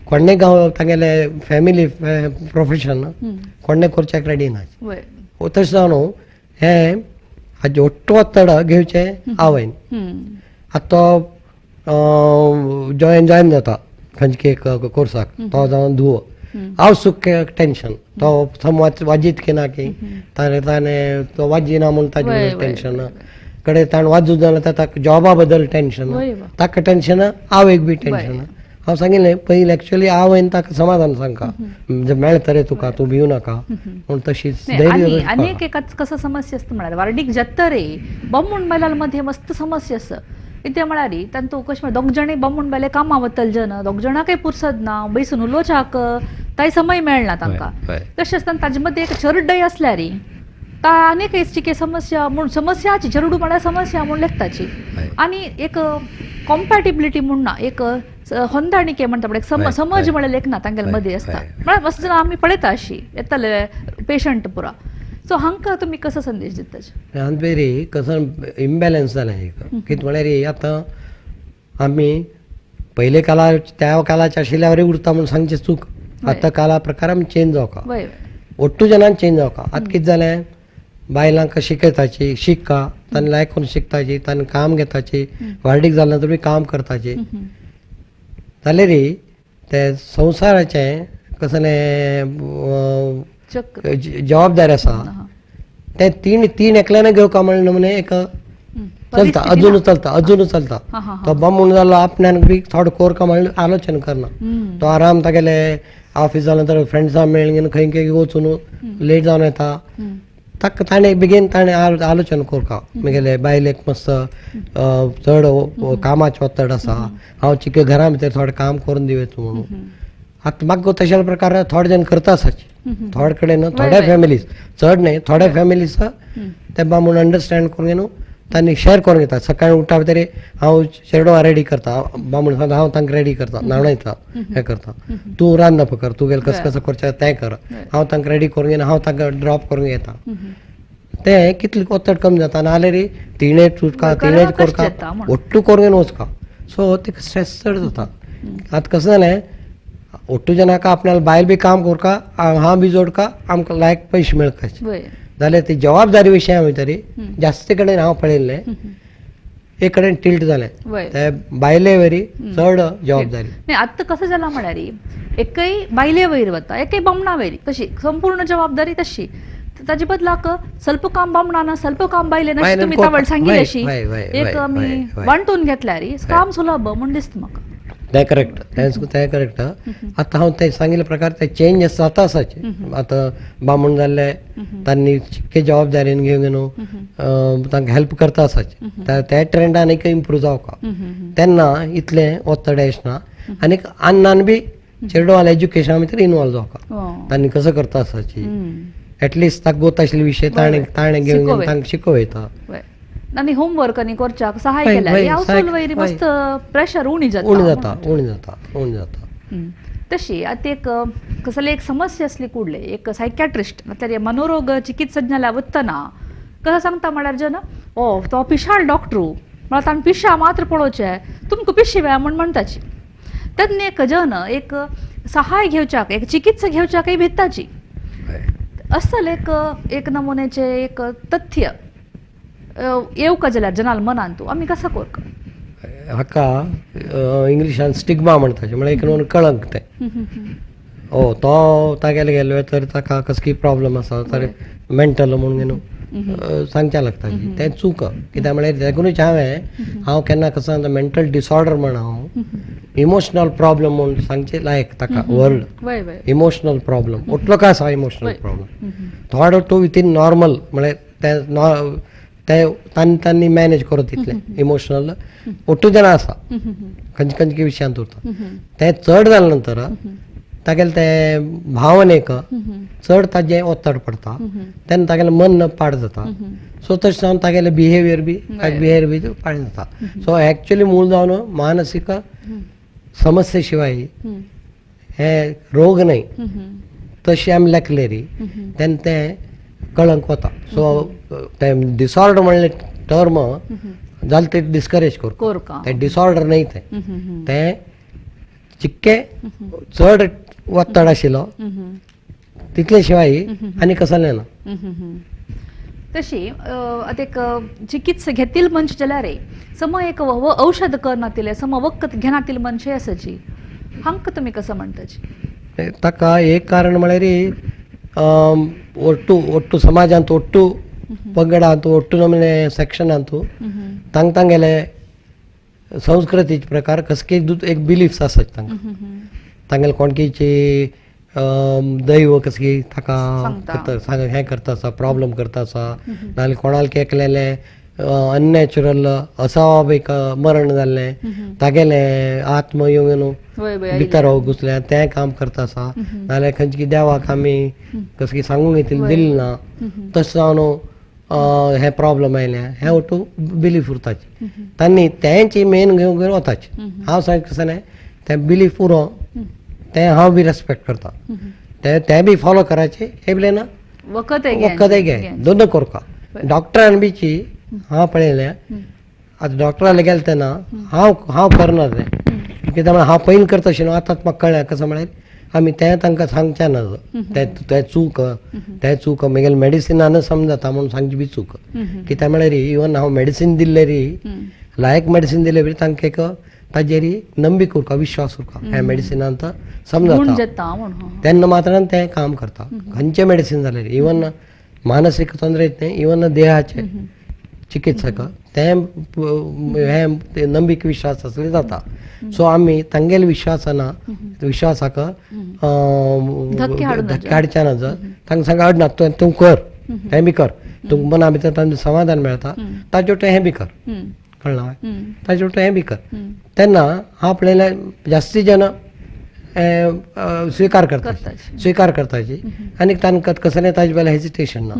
कोणें गांव तांगेले फॅमिली प्रोफेशन कोणें करच्याक रेडी ना. तशें जावन न्हू हें हाजें ಒಟ್ಟು ಒತ್ತಡ घेवचें आवयन. आतां तो जॉयन जॉयन जाता खंयचे एक कोर्साक तो जावन धुवो हांव सुख टेंशन तो समज वाजीत की ना की ताणें ताणें तो वाजिना म्हूण ताजें टेंशन कडेन ताण वाजूत जाल्यार ताका जॉबा बद्दल टेन्शन, ताका टेन्शन, आवयक बी टेन्शन. हांव सांगिल्लें पयलीं एक्चुअली आवयन ताका समाधान सांगका, मेळत रे तुका, तूं भिवू नाका म्हूण. तशीच धैर्य. अनेक एकाच कसं समस्या आसता म्हळ्यार वार्डीक जाता रे बामूण बायलां मध्ये मस्त समस्या आसा. कितें म्हळ्यार तांतू कशें दोग जाणी बामूण बायले कामां वतले जन, दोग जाणांकय पुरसत ना बैसून उलोवच्याक ताय समय मेळना तांकां. तशें आसतना ताजे मदें एक चरडय आसल्यार ता आनीक एक समस्या म्हूण, समस्याची चेरडू म्हळ्यार समस्या म्हूण लेखताची. आनी एक कॉम्पॅटिबिलिटी म्हूण ना, एक होंदाणिके म्हणटा पळय, एक समज म्हळ्यार लेखना तांगेले मदीं आसता. म्हळ्यार मस्त आमी पळयता अशी येताले पेशंट पुरा. सो हांकां तुमी कसो संदेश दिता? हांवें कसो इम्बॅलन्स जालें एक कितें म्हळ्यार आतां आमी पयले काळार त्या काळाचे आशिल्ल्या वरी उरता म्हूण सांगचें चूक. आतां काळा प्रकार आमी चेंज जावका, ओट्टू जनान चेंज जावका. आतां कितें जालें, बायलांक शिकयताची, शिक्का तांणी लायक करून शिकताची, तांणी काम घेताची, वार्डीक जालें तर बी काम करताची. जाल्यार ते संवसाराचें कसलें जबाबदारी आसा तें तीन तीन एकल्यान घेवका म्हणलें नमुने एक चलता, अजून चलता, अजून चलता. तो बामूण जालो आपल्यान बी थोडो कोरका म्हणलें आलोचन करना, तो आराम तागेले ऑफीस जालें तर फ्रेंड्सां मेळून खंय खंय वचून लेट जावन येता. ताका ताणें बेगीन ताणें आलोचन करका, म्हगेले बायलेक मस्त चड कामाचें ओत्तड आसा, हांव चिके घरा भितर थोडें काम करून दिवं म्हणून. आतां म्हाका तशे प्रकार थोडे जाण करता आसाची, थोडे कडेन थोड्या फॅमिलीज, चड न्हय, थोड्या फॅमिलीज ते बामूण अंडरस्टँड करून न्हू तांणी शेअर करून घेता. सकाळी उठ्ठा भितर हांव चेडवां रेडी करता, बामूण सांगता हांव तांकां रेडी करता, न्हाणयता, हें करता, तूं रांदप कर, तुगेलें कसं कसं करचें तें कर, हांव तांकां रेडी करून घेवन हांव तांकां ड्रॉप करून घेता. तें कितलें ओत्तड कमी जाता. नाल्यार तिणें चुटका, तिणें करका, ओट्टू करून घेवन वचका, सो तिका स्ट्रेस चड जाता. आतां कसं जालें, ओट्टू जनाका आपल्याला बायल बी काम करका, हांव बी जोडका, आमकां लायक पयशे मेळकाचे जाल्यार ती जबाबदारी विशया भितर जास्त कडेन हांव पळयल्लें एक कडेन टिल्ट जालें, ते बायले वरी चड जबाबदारी. नाही आतां कसं जालां म्हळ्यार एकय बायले वयर वता, एकय बामणा वयर, कशी संपूर्ण जबाबदारी तशी. ताजे बदलाक स्वल्प काम बामणान, स्वल्प काम बायले, तुमी तावळ सांगिल्ली अशी एक आमी वांटून घेतल्यार काम सुलभ म्हूण दिसता म्हाका. तें करेक्ट, तें करेक्ट. आतां हांव तें सांगिल्ले प्रकार ते चेंजीस जाता आसाचे. आतां बामूण जाल्ले तांणी चिक्के जबाबदारीन घेवन न्हू तांकां हेल्प करता आसाचे, त्या ट्रेंडान एक इम्प्रूव जावका तेन्ना इतलें ओत्तड येना. आनीक अन्नान बी चेडवान एज्युकेशना भितर इनवॉल्व जावका, तांणी कसो करता आसाची, एटलिस्ट ताका गोत आशिल्ले विशय ताणें ताणें घेवन तांकां शिकोवयता. आनी होमवर्क आनी करच्याक सहाय केल्यार वयर मस्त प्रेशर उणी जाता, उणी जाता, उणी जाता, उणी जाता. तशी आतां एक कसले एक समस्या आसली कुडले एक सायकॅट्रिस्ट म्हटल्यार मनोरोग चिकित्सज्ञाला वतना कसं सांगता म्हळ्यार जन ओ तो पिशाळ डॉक्टरू म्हळ्यार ताणें पिशा मात्र पळोवचें, तुमकां पिशी वेळा म्हूण म्हणटाची. तेन्ना एक जन एक सहाय घेवच्याक, एक चिकित्सा घेवच्याकय भिताची. असल एक एक नमुन्याचें एक तथ्य येवका जाल्यार जनाल मनान तूं आमी कसो करका? हाका इंग्लिशान स्टिग्मा म्हणटाचे, म्हळ्यार एक न्हू कळंक तें. ओ तो तागेले गेलो तर ताका कसली प्रॉब्लम आसा तर मेंटल म्हणून न्हू सांगचें लागता, तें चूक. कित्याक म्हळ्यार देखूनच हांवें हांव केन्ना कसो सांगता मेंटल डिसऑर्डर म्हण हांव इमोशनल प्रॉब्लम म्हूण सांगचें लायक ताका वर्ड इमोशनल प्रॉब्लम ओटलो काय आसा इमोशनल प्रॉब्लम थोडो टू विथीन नॉर्मल, म्हळ्यार तें ते तांणी तांणी मॅनेज करत तितलें इमोशनल ओट्टू जाणां आसा खंयचे खंयचे विशयांत उरता. तें चड जाल्या नंतर तागेलें तें भावनेक चड ताजें ओत्तड पडटा, तेन्ना तागेलें मन पाड जाता. सो तशें जावन तागेलें बिहेवियर बी बिहेवियर बी पाड जाता. सो एक्चुअली मूळ जावन मानसीक समस्ये शिवाय हे रोग न्हय तशें आमी लेखलें री तेन्ना तें कळंक वता. सो तें डिसऑर्डर म्हणलें टर्म जालें ते डिस्करेज करता, तें डिसऑर्डर न्हय, तें तें चिक्के चड ओत्तड आशिल्लो तितले शिवाय आनी कसलें ना. तशी आतां एक चिकित्सा घेतील मनशां जाल्यार सम एक औषध करनातिल्लें, सम वखद घेनातिल्लें मनशां आसाची, हांकां तुमी कसो म्हणटाची? ताका एक कारण म्हळ्यार ओट्टू ओट्टू समाजांत ओट्टू पंगडांतू ಒಟ್ಟು ನಮೂನೆ सेक्शन अंतू तांग तांगेले संस्कृतीचे प्रकार कसके एक बिलीफ्स आसात तांकां. तांगेले कोणकीची दैव कसकी ताका सांग हें करता आसा, प्रॉब्लम करता आसा, नाजाल्यार कोणाक एकलेलें अननॅचरल अस्वाभावीक मरण जाल्लें तागेलें आत्म येवन भितर घुसलें तें काम करता आसा, नाजाल्यार खंयची देवाक आमी कसकी सांगूंक येतली दिलें ना तशें जावन हें प्रॉब्लम आयलें, हें ओटू बिलीफ उरताची. तांणी तेंची मेन घेवन घेवन वताची. हांव सांग कशें न्हय तें बिलीफ उरो तें हांव बी रेस्पेक्ट करता, तें तें बी फॉलो करायचें हें बी ना वखदय घे दोनूय करका. डॉक्टरान बीची हांव पळयलें आतां डॉक्टराले गेले तेन्ना हांव हांव करना तें कित्याक म्हळ्यार हांव पयलीं करता अशें न्हू, आतां म्हाका कळ्ळें कसो म्हळ्यार आमी तें तांकां सांगचें ना, तें तें चूक तें चूक म्हगेलें मेडिसिनानूच समजता म्हूण सांगची बी चूक. कित्याक म्हळ्यार इवन हांव मेडिसीन दिल्लें री लायक मेडिसीन दिलें बी तांकां एक ताजेर नंबिक उरका, विश्वास उरका ह्या मेडिसिनान समजता तेन्ना मात्र तें काम करता. खंयचें मेडिसीन जालें इवन मानसीक तोंदरे न्हय इवन देहाचें चिकित्सक तें हें नंबिक विश्वास आसले जाता. सो आमी तांगेले विश्वासाना विश्वासाक धक्के हाडचे ना, तांकां सांग अडना तूं कर तें बी कर, तुमकां मना भितर तांचें समाधान मेळटा ताजे वटेन हें बी कर, कळ्ळें ताजे वटेन हें बी कर. तेन्ना हांव पळयलें जास्ती जन स्विकार करता स्विकार करताची आनी तांकां कसलें ताजे बेले हेजिटेशन ना.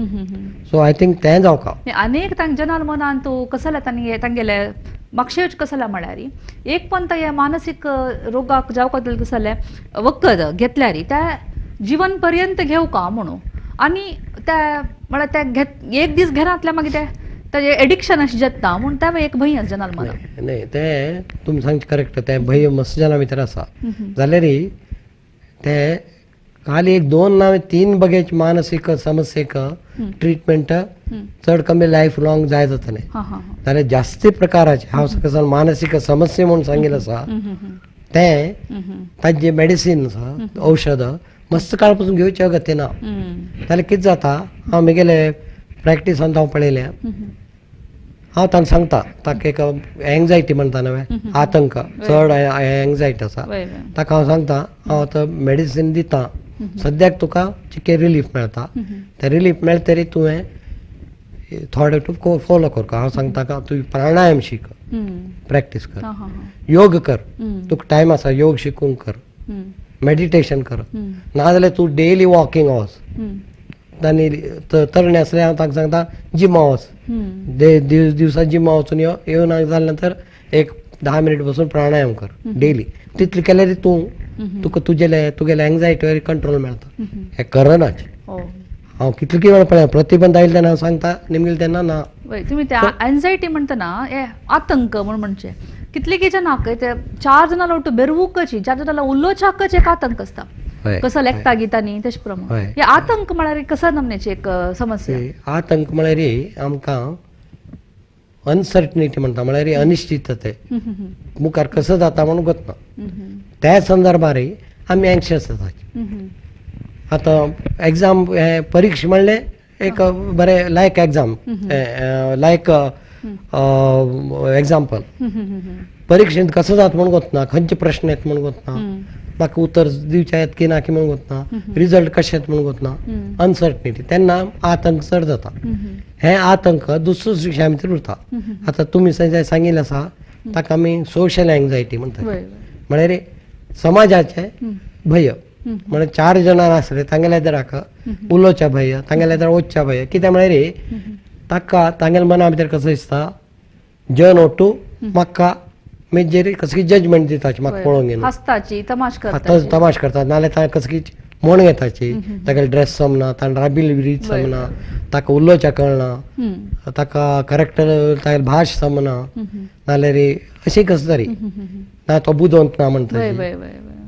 सो I think तें जावका अनेक तांक जनाल मनान तूं कसलें तांगे तांगेले मागशेच कसलें म्हळ्यार एक पण ते मानसीक रोगाक जावका कसलें वखद घेतल्यार त्या जिवन पर्यंत घेवका म्हणून आनी त्या म्हळ्यार ते घेत एक दीस घेनातल्या मागीर ते ताजें एडिक्शन अशें जाता म्हूण तें एक भंय आसा जनाल मनान. न्हय तें तुमी सांगचें करेक्ट, तें भंय मस्त जना भितर आसा जाल्यार तें खाली एक दोन ना तीन बगेचे मानसीक समस्येक ट्रिटमेंट चड कमी लायफ लॉंग जाय जातलें. जाल्यार जास्ती प्रकाराचे हांव कसो मानसीक समस्या म्हूण सांगिल्लें आसा तें ताजें मेडिसीन आसा औषध मस्त काळ पसून घेवचें अगत्य ना. जाल्यार कितें जाता हांव म्हगेले प्रॅक्टिसान हांव पळयलें, हांव तांकां सांगता ताका एक एंगजायटी म्हणटा न्हय आतंक चड एंगजायटी आसा ताका हांव सांगता हांव आतां मेडिसीन दिता सद्याक तुका चिके रिलीफ मेळटा, तें रिलीफ मेळटा तरी तुवें थोडे तूं फॉलो करता. हांव सांगता ताका तूं प्राणायाम शीक, प्रॅक्टीस कर, योग कर, तुका टायम आसा योग शिकूंक कर, मेडिटेशन कर, नाजाल्यार तूं डेली वॉकिंग वच. आनी तरणे आसले हांव तांकां सांगता जिमा वच, दिवसा जिमा वचून यो, येवन जाल्या नंतर एक 10 मिनट बसून प्राणायाम कर डेली, तितलें केल्यार तूं तुका तुजेले तुगेले एंगजायटीवर कंट्रोल मेळटा. हें करनाच हांव कितले कितें वेळ पळय प्रतिबंध आयले तेन्ना हांव सांगता निमगेले तेन्ना ना. तुमी ते एन्जायटी म्हणटना हे आतंक म्हूण म्हणचें कितले की जनाक ते 4 जाणां लोट बेरवूकची 4 जाणां उलोवच्याकच एक आतंक आसता कसो लेखता गिता न्ही तशें प्रमाण. हे आतंक म्हळ्यार कसो नमनेची एक समस्या. आतंक म्हळ्यार आमकां अनसर्टनिटी म्हणटा, म्हळ्यार अनिश्चितते, मुखार कसो जाता म्हणून गोत ना, त्या संदर्भार आमी एंक्शियस जाता. आतां एग्जाम हें परिक्षा म्हणलें एक बरें लायक एग्जाम लायक एग्जाम्पल परिक्षेंत कसो जाता म्हूण गोत ना, खंयचे प्रश्न येता म्हूण गोत ना, म्हाका उतर दिवचें येता की ना की म्हूण गोत ना, रिजल्ट कशें येता म्हूण गोत ना, अनसर्टनिटी तेन्ना आतंक चड जाता. हें आतंक दुसरो विशया भितर उरता. आतां तुमी सांगिल्लें आसा ताका आमी सोशल एंगजायटी म्हणटा, म्हळ्यार समाजाचें भंय, म्हळ्यार 4 जाणां आसले तांगेल्या दराक उलोवच्या भंय, तांगेल्या दरा वचच्या भंय, कित्याक म्हळ्यार ताका तांगेल्या मना भितर कसो दिसता जन ओटू म्हाका मेजेर कसली जजमेंट दिताची म्हाका पळोवंक घेवन तमाश करता, नाजाल्यार कसली म्हण घेताची तागेले ड्रेस समना, ताणें राबिल रीत समना, ताका उलोवच्या कळना, ताका करेक्ट तागेली भाश समना, नाजाल्यार अशी कसली तरी ना तो बुदवंत ना म्हणटा.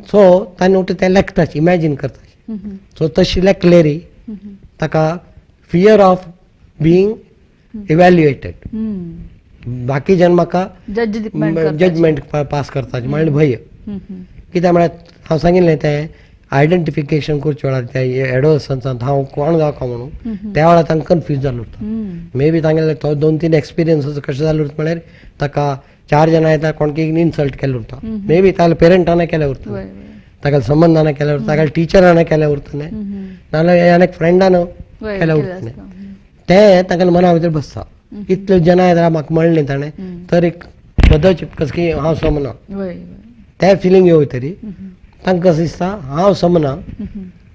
सो ताणें उठून तें लेखताची इमॅजीन करताची. सो तशी लेखलेरी ताका फियर ऑफ बिंग इव्हॅल्युएटेड, बाकी जन म्हाका जजमेंट पास करताची म्हळ्यार भंय. कित्याक म्हळ्यार हांव सांगिल्लें तें आयडेंटिफिकेशन करच्या वेळार त्या एडोलसन्सान हांव कोण जावं म्हणून त्या वेळार तांकां कन्फ्यूज जालें उरता. मे बी तांगेले तो 2-3 एक्सपिरियन्सीस कशें जालें उरता म्हळ्यार ताका 4 जाणां येता कोणकी इन्सल्ट केलें उरता, मे बी तागेल्या पेरंटान केलें उरता, तागेल्या संबंदान केलें उरता, तागेल्या टिचरान केलें उरतलें, नाजाल्यार आनी एक फ्रेंडान केलें उरतलें. तें तांगेल्या मना भितर बसता. इतले जाणां येता म्हाका म्हणलें ताणें तर एक कदाचित कसं की हांव समना तें फिलींग येवं तरी तांकां कशें दिसता हांव समना,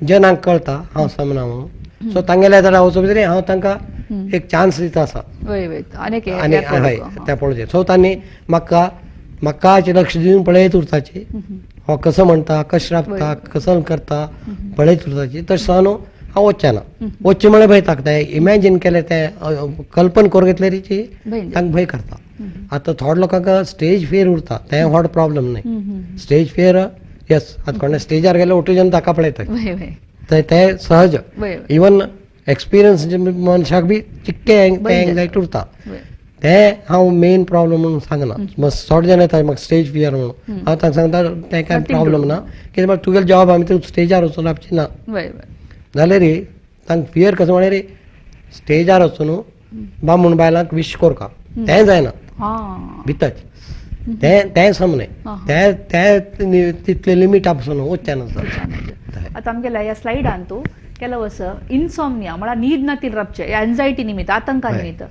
जनांक कळटा हांव समना म्हणून. सो तांगेल्या जाल्यार वचप तरी हांव तांकां एक चान्स दिता आसा आनी हय त्या पळोवचें. सो तांणी म्हाका म्हाका लक्ष दिवन पळयत उरताची, हो कसो म्हणटा, कशें राबता, कसो करता पळयत उरताची. तशें न्हू हांव वचचें ना, वचचें म्हळ्यार भंय ताका तें इमॅजीन केलें तें कल्पन करून घेतलें ती तांकां भंय करता. आतां थोड्या लोकांक स्टेज फियर उरता, तें व्हड प्रॉब्लम न्हय. स्टेज फियर येस, आतां कोणें स्टेजार गेल्यार ओटू जन ताका पळयता तें सहज. इवन एक्सपिरियन्स मनशाक बी चिक्के एंग्जायटी उरता, तें हांव मेन प्रॉब्लम म्हणून सांगना. थोडे जाण येता म्हाका स्टेज फियर म्हणून, हांव तांकां सांगता तें कांय प्रॉब्लम ना, कित्याक म्हाका तुगेलो जॉब आमी तूं स्टेजार वचून रावची ना जाल्यार रे तांकां फियर कसो म्हळ्यार रे स्टेजार वचून बामूण बायलांक विश करका तें जायना भितर, तें तें समने तें तें तितले लिमीट आसून वचचें नासता. आतां आमगेल्या ह्या स्लायडान तूं ಕೆಲವು ಇನ್ಸೋಮ್ನಿಯಾ म्हळ्यार न्हीद नातील राबचे एन्जायटी निमित्त, आतंका निमित्त,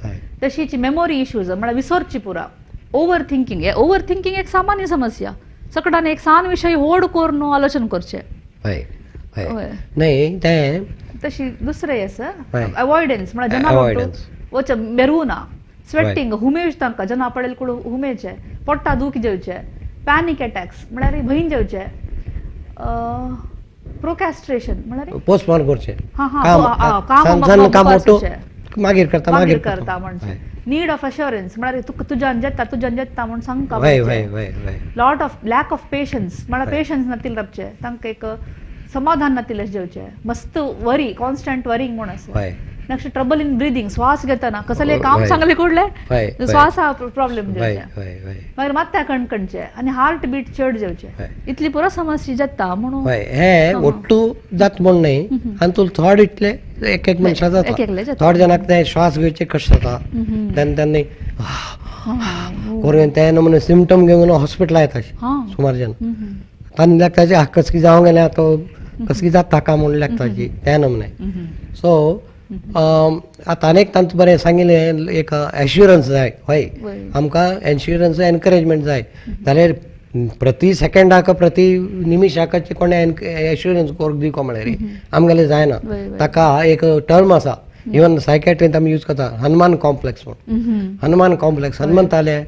तशीच मेमोरी इश्यूज म्हळ्यार विसरची पुरा, ओवर थिंकिंग. ओवर थिंकिंग एक सामान्य समस्या, सकडान एक सान विशय होड करून आलोचन करचे. न्हय तें तशी दुसरें आसा अवॉयडन्स म्हळ्यार जना वच मेरुना, स्वेटिंग हुमेज तांकां जना पडेल कुडू हुमेचे, पोट्टा दूख जेवचे, पॅनिक अटॅक्स म्हळ्यार भंय जेवचे, प्रोकॅस्ट्रेशन म्हळ्यार पोस्टपोन करचें काम काम मागीर करता मागीर करता म्हणजे, नीड ऑफ अश्योरन्स म्हळ्यार तुका तुज्यान जेता तुज्यान जेता म्हूण सांगता, lot of lack of patience म्हळ्यार पेशन्स नातील राबचे, तांकां एक समाधान नातील अशें जेवचें, मस्त वरी कॉन्स्टंट वरींग म्हूण आसा. नेक्स्ट ट्रबल इन ब्रिदींग, श्वास घेतना कसले काम सांगले कुडले श्वासा प्रॉब्लेम जेवचे, मागीर मात्या कणकणचे आनी हार्ट बीट चड जेवचे, इतली पुरो समस्या जाता म्हणून. हे ఒట్టు जात म्हूण न्हय आनी तुका थोड इतले एक एक मनशां जाता, थोड जाणांक ते श्वास घेवचे कश्ट जाता, तेन्ना तेन्ना करून ते नमुने सिमटम घेवन हॉस्पिटला येता सुमार जाण, तांणी लागताचे कसकी जावंक गेल्या तो कसकी जाता ताका म्हूण लागताची ते नमुने. सो आतां आनी एक तांकां बरें सांगिल्लें एक एश्युरन्स जाय, हय आमकां एश्युरन्स एनकरेजमेंट जाय जाल्यार प्रति सेकंडाक प्रति निमिशाक कोणें एश्युरन्स करून दिवपा म्हळ्यार आमगेलें जायना. ताका एक टर्म आसा इवन सायकॅट्रींत आमी यूज करता, हनुमान कॉम्प्लेक्स म्हूण. हनुमान कॉम्प्लेक्स, हनुमंताले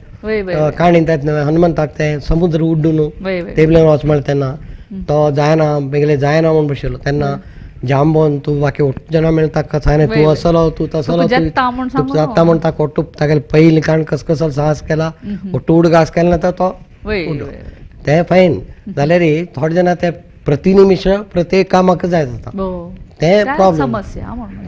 काणी हनुमंताक तें समुद्र उड्डून टेबलेर वच म्हळ्यार तेन्ना तो जायना बेगले जायना म्हूण बशिल्लो तेन्ना जांबोन तूं बाकी जाणां मेळटा ताका सांगलें तूं असलो तूं तसलो तूं जाता म्हूण ताका ओटू तागेले पयलीं काण कसकसल साहस केला ओटू उडगास केला ना तर तो तें फायन. जाल्यार थोडे जाणां ते प्रतिनिमिश प्रत्येक कामाक जाय जाता तें प्रॉब्लम.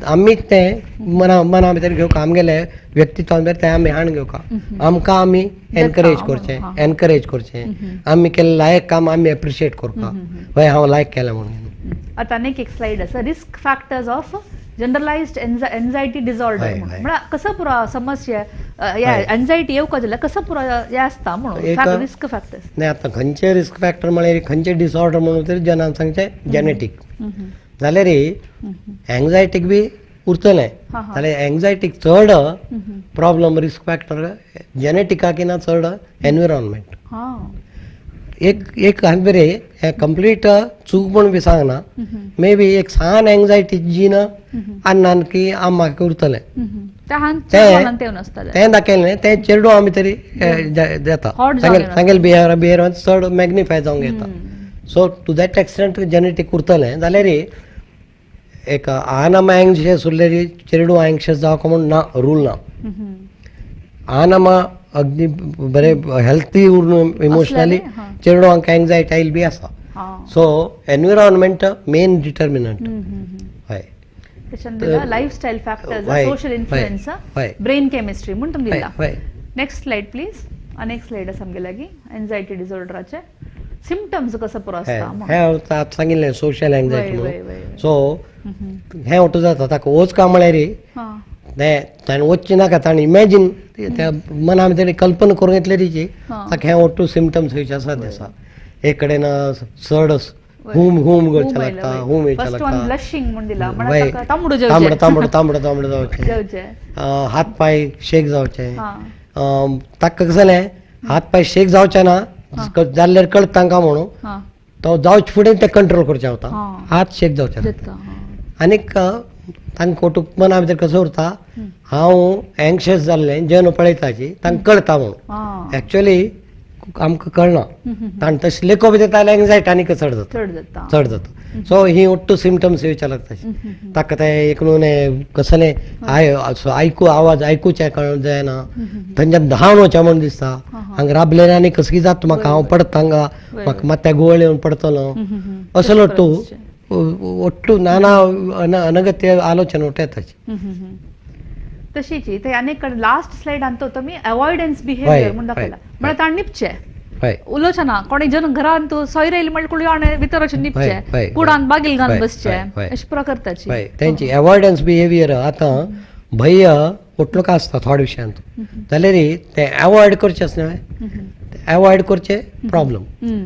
आमी तें मना मना भितर घेवका, आमगेले व्यक्तित्वा भितर तें आमी हाण घेवका, आमकां आमी एनकरेज करचें, एनकरेज करचें, आमी केल्लें लायक काम आमी एप्रिशिएट करपा, हय हांव लायक केलें म्हणून. आतां आनीक एक स्लायड आसा, risk factors of generalised anxiety disorder म्हळ्यार कसो पुरो समस्या एन्जायटी येवका जाल्यार कसो पुरो हें आसता म्हणून रिस्क फॅक्टर्स. न्हय आतां खंयचे रिस्क फॅक्टर म्हळ्यार खंयचे डिसऑर्डर म्हणून तरी जनान सांगचें जेनेटीक जाल्यार एन्जायटीक बी उरतलें, जाल्यार एन्जायटीक चड प्रॉब्लम रिस्क फॅक्टर जेनेटिकाक ना चड एनविरोनमेंट. एक एक हांवें बरें हें कंप्लीट चूक म्हूण बी सांगना, मे बी एक सान एन्जायटी जीन आनी की आम म्हाका उरतलें तें दाखयलें तें चेडूं आमी तरी जाता तांगेले बिहेवियर बिहेवियर चड मॅग्निफाय जावंक येता. So to that extent genetic उरतलें जाल्यार एक आन आम एंग्शियस उरलें चेडूं एंग्शियस जावंक म्हूण ना रूल ना. आन आम अगदी बरें हेल्थी उरून इमोशनली चेडवांक एंग्जायटी आयल बी आसा. So environment main determinant. हय lifestyle factors, social influence, brain chemistry म्हूण तुमी दिला. Next slide please. आनी एक स्लायड आसा आमगे लागीं एन्जायटी डिसऑर्डराचे. सिमटम्स कसं पुरो आसता हें आतां सांगिल्लें सोशल एंगजायटी वय, म्हणून. वय, वय, वय. सो हें ओटू जाता ताका वच का म्हळ्यार हां तें ताणें वचचें नाका, ताणें इमॅजीन त्या मना भितर कल्पना करून घेतली तिची हां. ताका हें ओटू सिमटम्स खंयचे आसा ते आसा. एक कडेन चड हुम हुम करचें लागता, हुम येवचें फर्स्ट वन लागता, ब्लशिंग म्हूण दिला वय. म्हळ्यार ताका तांबडो तांबडो जेवचें तांबडो तांबडो तांबडो जावचें, जेवचें हात पांय शेक जावचें. हां ताका कशें जालें हात पांय शेक जावचें ना जाल्यार कळटा तांकां म्हणून हां तो जावचे फुडें तें कंट्रोल करचें वता, हां. हात शेक जावचे ना. जाता हां आनीक तांकां ओटूक मना भितर कसो उरता, हांव एंक्शियस जाल्लें जेन्ना पळयताची तांकां कळटा म्हणून. हां एक्चुअली आमकां कळना, ताणें तशें लेखो भितर जाल्यार एंगजायटी आनीक चड जाता, चड जाता चड जाता. सो ही ओट्टू सिमटम्स येवचे लागता. ताका तें एक न्हू कसलें आयकू आवाज आयकुचें कळ जायना, थंयच्यान धांवन वचचें म्हूण दिसता, हांगा राबलें आनी कसली जाता म्हाका, हांव पडटा हांगा, म्हाका मात्या गोळ येवन पडटलो असलो ओट्टू ओट्टू नाना अनगत्य आलोचना उठ्ठा ताची. तशीच ते अनेक लास्ट स्लायडान तो तुमी अवॉयडन्स बिहेवियर म्हूण दाखयला, म्हळ्यार ताणें निपचें हय उलोवचें ना, कोणी जन घरांत सोयरे येयले म्हणल्यार कुडी आणे भितर वचून निपचें, कुडान बागील घालून बसचें, अशें पुरो करताची. हय, तेंची अवॉयडन्स बिहेवियर. आतां भंय उठलो का आसता थोड्या विशयांत जाल्यार तें अवॉयड करचें आसना, अवॉयड करचें प्रॉब्लम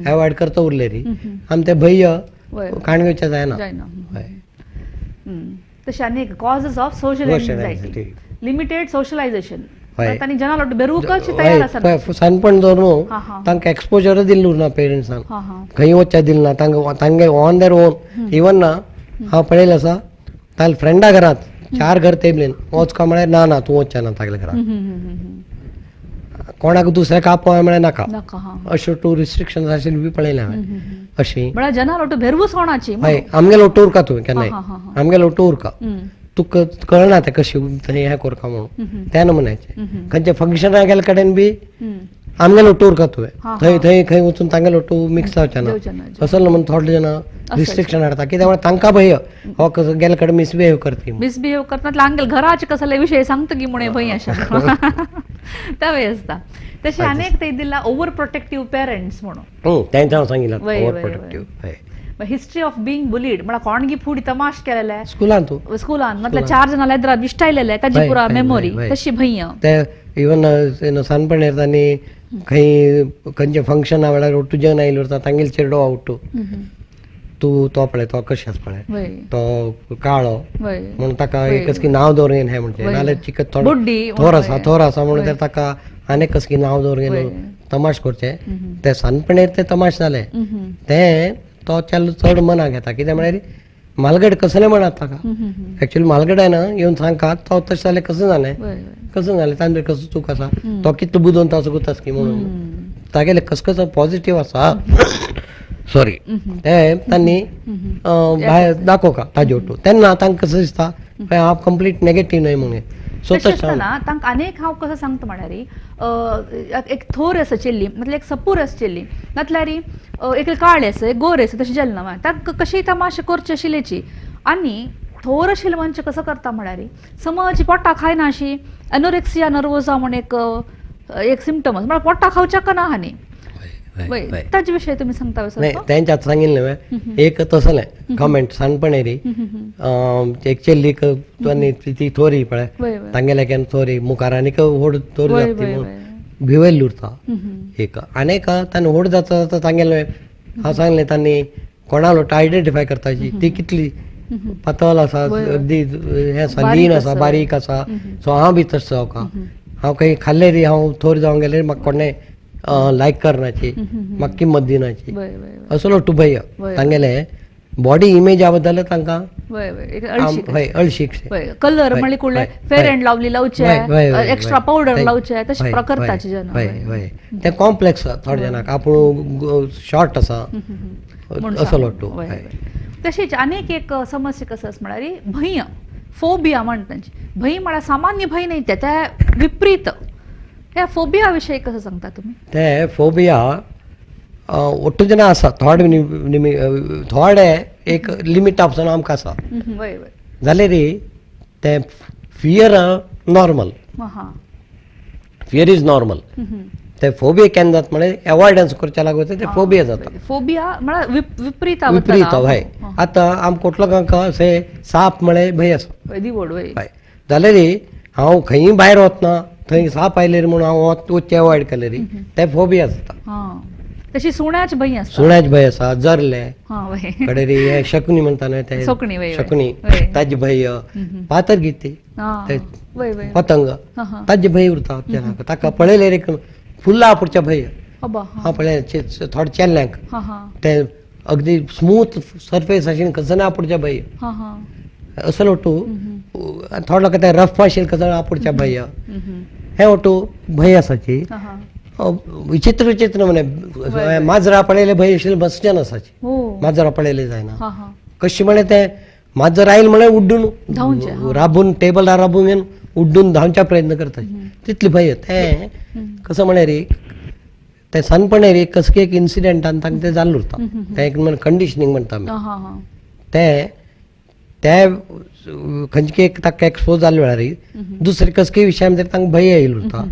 अवॉयड करता उरलें री आमी तें भंय काण घेवचें जायना. हय, तशें आनी causes of social anxiety, limited socialisation, तांणी जना लोट बेरूकच तयार आसा सानपण दवरून तांकां एक्सपोजर दिल्लें उरना पेरंट्सान, खंय वचचें दिलें ना तांकां, तांगे ऑन there own. Even ना हांव पळयलें आसा तागेल्या फ्रेंडा घरांत चार घर तेबलेन वच का म्हळ्यार ना ना तूं वचचें ना तागेल्या घरांत, कोणाक दुसऱ्याक आपोवया म्हळ्यार नाका, अश्यो टू रिस्ट्रिक्शन आशिल्ली बी पळयलें हांवें अशी. म्हळ्यार जना लोट भेरवूच कोणाची. हय, आमगेलो लोट उरका तुवें केन्नाय, आमगेलो लोट उरका, तुका कळना तें कशें हें करका म्हणून त्या नमुन्याचें. खंयच्या फंक्शनाक गेल्ले कडेन बी आमगेलो लोट उरका तुवें, थंय थंय खंय वचून तांगेलो लोटू मिक्स जावचें ना असो म्हणून थोडे जाणां रिस्ट्रिक्शन हाडटा, कित्याक म्हळ्यार तांकां भंय हो कसो गेल्ले कडेन मिसबिहेव करता, मिसबिहेव करता आमगेले घराचे कसले विशय सांगता की म्हूण भंय अशें तेवूय आसता. तशें आनी एक थंय दिला ओवर प्रोटेक्टीव पेरंट्स म्हणून, तेंच हांव सांगिल्लें over protective. History of being bullied म्हळ्यार कोणगी फुडी तमाश केलेले स्कुलान, तूं स्कुलान मतलब चार जाणां लेद्रा बिश्टायलेले ताजी पुरा मेमोरी तशी भंय. ते इवन सानपणेर तांणी खंय खंयचे फंक्शना वेळार ओट्टू जेवण आयिल्लो उरता तांगेले चेडो आवडटू तूं तो पळय तो कशें आसा पळय तो काळो म्हणून ताका एक कसकी नांव दवरून हें म्हणचें, नाल्यार चिकत थोडो थोर आसा थोर आसा म्हणून ताका आनीक कसकी नांव दवरून तमाश करचें. ते सानपणेर ते तमाश जाले तें तो चेडो चड मनाक घेता, कित्याक म्हळ्यार मालगड कसलें म्हणत ताका, एक्चुअली मालगड ना येवन सांगता तो तशें जालें कसं जालें कसं जालें तांचे कसो चूक आसा तो कितलो बुदोवन ताचो गुतास की म्हणून तागेलें कसो कसो पॉझिटीव आसा सॉरी तें तांणी भायर दाखोवका ताजे ओटू, तेन्ना तांकां कसं दिसता हांव कंप्लीट नेगेटीव न्हय म्हणून. सो तशें आसतना तांकां आनीक हांव कसो सांगता म्हळ्यार एक थोर आसा चेल्ली, म्हटल्यार एक सपूर आसा चेल्ली, नातल्यार एक काळे आसा एक गोरे आसा तशें जालें ना तांकां कशी तमाशे करचे आशिल्ल्याची. आनी थोर आशिल्ले मनशां कसो करता म्हळ्यार समज पोटा खायना अशी एनोरेक्सिया नर्वोजा म्हूण एक एक सिमटम आसा, म्हळ्यार पोटा खावच्याक ना हांणी. ताजे विशय तुमी सांगता? नाही तेंच्या आतां सांगिल्लें हांवें एक तसलें कमेंट सानपणेरी एक चेल्लीक आनी ती थोरी पळय तांगेल्या केन्ना थोरी मुखार आनीक व्हड थोरी जाता ती म्हणून भिवयल्ली उरता एक. आनी एक तांणी व्हड जाता जाता तांगेलें हांव सांगलें तांणी कोणालो आयडेंटिफाय करताची ती कितली पातळ आसा अगदी हें आसा लीन आसा बारीक आसा, सो हांव बी तशें जावका, हांव खंय खाल्लें री हांव थोर जावंक गेल्यार म्हाका कोणें लायक करनाची म्हाका किंमत दिनाची असलो टू भंय तांगेले बॉडी इमेजा बद्दल तांकां हय अळशीक कलर म्हळ्यार फेर अँड लवली लावचे, एक्स्ट्रा पावडर लावचे तशें करताचे जन. हय हय तें कॉम्प्लेक्स थोडे जाणांक आपूण शॉर्ट आसा असलो टू. तशीच आनीक एक समस्या कसं आसा म्हळ्यार भंय, फोबिया म्हणटा तांची. भंय म्हळ्यार सामान्य भंय न्हय तें, ते विपरीत. ह्या फोबिया विशयी कसं सांगता तुमी? ते फोबिया ओट्टू जाणां आसा थोडे थोडे एक लिमीट आसतना आमकां आसा जाल्यार ते fear normal, fear is normal. ते फोबिया केन्ना जाता म्हळ्यार एवॉयडन्स करच्या लागून ते फोबिया जाता. फोबिया म्हळ्यार विपरीत विपरीत. हय, आतां आम कोट लोकांक अशें साप म्हळ्यार भंय आसा. हय, जाल्यार हांव खंयी भायर वतना थंय साप आयले म्हणून हांव वचचें एवॉयड केलें ते फोबिया जाता. तशी सुण्याच भंय आसा. सुण्याच भंय आसा, जरले कडेन हे शकनी म्हणटा न्हय ते शकनी ताजे भंय, पातर गीत पतंग ताजे भंय उरता ताका पळयलें फुल्ला आपुडच्या भंय. हांव पळय थोडे चेल्ल्यांक ते अगदी स्मूथ सरफेस आशिल्लें कसना आपुडच्या भंय असलो वटू, थोडे लोक ते रफ आशिल्लें कसो आपुडच्या भंय, हे वटू भंय आसाची. विचित्र विचित्र म्हणे माजरां पळयले भंय आशिल्लें बसच्यान आसाची, माजरां पळयले जायना कशी म्हळ्यार ते माजर आयल म्हळ्यार उड्डून राबून टेबलार राबून घेवन उड्डून धांवच्या प्रयत्न करता तितले भंय. तें कसो म्हळ्यार एक ते सानपणार एक कसके एक इन्सिडंटान तांकां तें जाल्लें उरता, तें एक कंडिशनींग म्हणटा आमी. ते ते खंयचे एक ताका एक्सपोज जाल्ले वेळार दुसरे कसके विशया भितर तांकां भंय आयिल्लो उरता,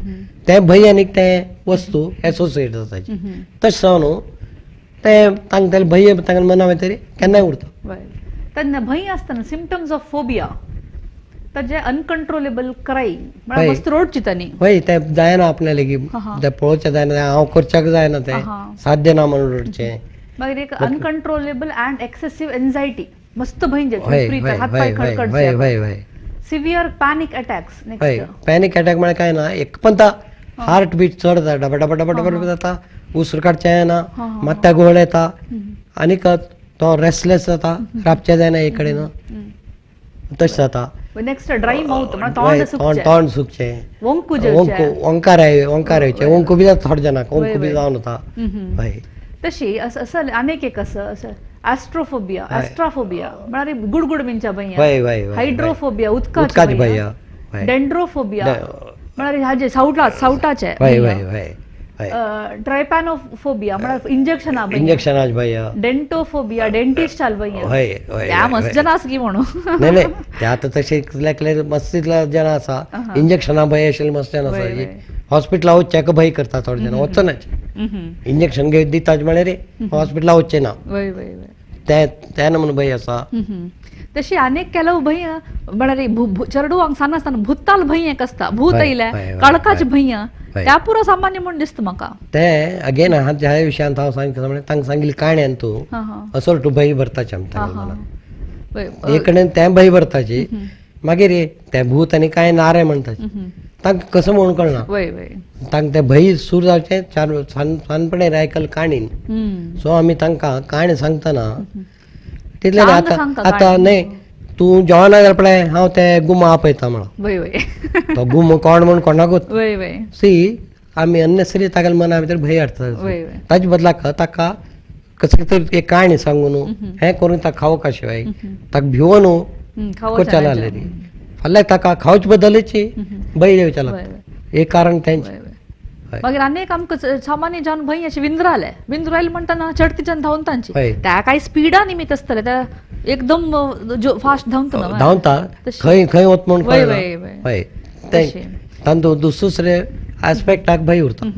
तें भंय आनी तें वस्तू एसोसिएट जाता. तशें जावन न्हू तें तांकां तें भंय तांकां मना भितर केन्नाय उरता. तेन्ना भंय आसतना सिमटम्स ऑफ फोबिया ताजे अनकंट्रोलेबल क्रायिंग म्हळ्यार मस्त रडची तांणी. हय, तें जायना आपल्या लेगीत तें पळोवचें जायना, हांव करच्याक जायना, तें साध्य ना म्हणून रडचें. मागीर एक अनकंट्रोलेबल अँड एक्सेसीव एन्झायटी, मस्त भंय जाता, हात पांय खडखडचे, सिव्हियर पॅनिक अटॅक्स. हय, पॅनिक अटॅक म्हळ्यार काय ना, एक पण हार्ट बीट चड जाता, डबा डबा डबा डबा जाता, उसर काडचें जायना, मात्या घोळ येता आनीक तो रेस्टलेस जाता, राबचें जायना एक कडेन, तशें जाता. नेक्स्ट ड्राय माउथ म्हळ्यार तोंड सुकचें, तोंड सुकचें, ओंकू जेवचें, ओंकार ओंकार येवचें, ओंकू बी जाता थोडे जाणांक, ओंकू बी जावन वता. हय, तशी असं अनेक एक असं असं ॲस्ट्रोफोबिया, ॲस्ट्राफोबिया म्हळ्यार गुडगुड मिंच्या भंय, हायड्रोफोबिया उदकाचे भंय, डेंड्रोफोबिया म्हळ्यार हाजे सावटा सावटाचे, ट्रायपॅनोफोबिया म्हळ्यार इंजेक्शना भंय, इंजेक्शनाचे भंय, डेंटोफोबिया डेंटिस्टाल भंय. त्या मस्त जण आसा की म्हणून नाही नाही ते आतां तशें एकले मस्त जण आसा इंजेक्शना भंय आशिल्ले मस्त जण आसा, हॉस्पिटला वचच्याक भंय करता थोडे जण, वचनाच इंजेक्शन घेवन दिता म्हळ्यार हॉस्पिटला वचचें ना, तें ना म्हणून भंय आसा. तशी अनेक ಕೆಲವು भंय म्हळ्यार चेडवांक सान आसतना भूताल भंय एक आसता, भूत आयले काळखाचे भंय, त्या पुरो सामान्य म्हूण दिसता म्हाका. ते अगेन ह्या विशयांत हांव सांगता म्हळ्यार तांकां सांगिल्ली काणी तूं असो तूं भंय भरताचे आमकां एक कडेन तें भंय भरताची, मागीर तें भूत आनी कांय नारे म्हणटाचे तांकां कसो म्हणून कळना, तांकां तें भंय सूर जावचें चार सानपणे आयकल काणीन. सो आमी तांकां काणी सांगतना तितलें आतां आतां न्हय तूं जेवना जाल्यार पळय हांव ते गुमा आपयता म्हणून तो गुम कोण म्हूण कोणाकूच सी आमी अननेसरी तागेल्या मना भितर भंय हाडटा, ताजे बदलाक ताका कसली तरी एक काणी सांगून हें करून ताका खावोका शिवाय ताका भिवोन करच्या लागले न्ही, फाल्यां ताका खावचे बदलची भंय येवच्या लागता, एक कारण तेंचें. मागीर आनी आमकां सामान्य जावन भंय अशें विंद्राले, विंद्रायल म्हणटना चडतीच्यान धांवन तांची त्या कांय स्पिडा निमित्त आसतले, त्या एकदम फास्ट धांवता धांवता खंय खंय वत म्हूण कळना. हय, तांतूत दुसरे आस्पेक्टाक भंय उरता.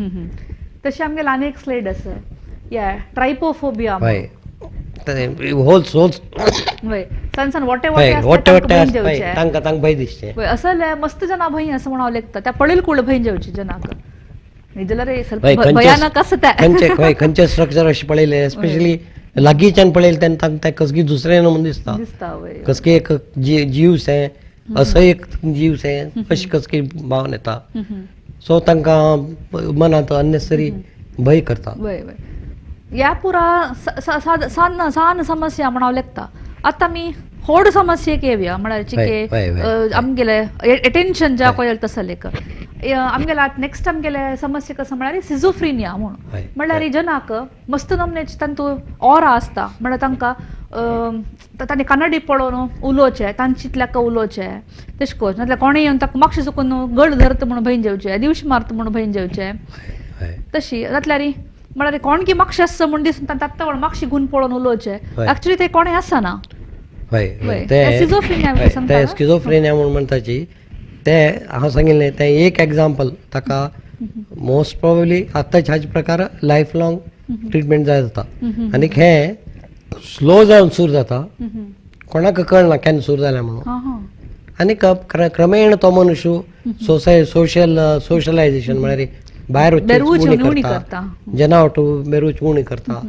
तशें आमगेले आनी एक स्लायड आसा, या ट्रायपोफोबिया. हय, होल्स होल्स सान सान वोटे वोटे वोटे वोटे तांकां तांकां भंय दिसचें असले मस्त जना भंय आसा म्हणून हांव लेखता, त्या पळयल कूळ भंय जेवची जनाक भयानक आसता. खंयचे खंयचे स्ट्रक्चर अशें पळयलें स्पेशली लागींच्यान पळयलें तेन्ना तांकां तें कसकी दुसरें न्हू म्हूण दिसता, कसकी एक जीव सें असो एक जीव सें अशी कसकी भावना येता, सो तांकां मनांत अननेसरी भंय करता. ह्या पुरा सान सान समस्या म्हण हांव लेखता. आतां आमी व्हड समस्येक येवया म्हळ्यार चिके आमगेले एटेन्शन ज्या पळयता तसो लेख आमगेले आतां नेक्स्ट आमगेले समस्या कसो म्हळ्यार सिझोफ्रिनिया म्हूण, म्हळ्यार जनाक मस्त नमनेचे तांतू ऑरा आसता, म्हळ्यार तांकां तांणी कानडी पळोवन उलोवचें, तांचे उलोवचें तशें करून, नाजाल्यार कोणें येवन ताका मातशें चुकून गळ धरता म्हूण भंय जेवचें, दिवशी मारता म्हूण भंय जेवचें, तशी जातल्यार म्हळ्यार कोण की मातशें आसता म्हूण दिसून तांकां आत्तां मातशें गुण पळोवन उलोवचें, एक्चुअली ते कोणें आसना. हय, ते स्किझोफ्रेनिया म्हूण म्हणटाची ते हांव सांगिल्लें तें एक एग्जाम्पल ताका मोस्ट प्रॉबेबली आतांच हाजे प्रकार लायफ लाँग ट्रिटमेंट जाय जाता. आनीक हें स्लो जावन सुरू जाता, कोणाक कळना केन्ना सुरू जालें म्हणून. आनी क्रमेण तो मनुष्य सोसाय सोशल सोशलायझेशन म्हळ्यार भायर वचचें उणी करता, जनावट बेरूच उणी करता,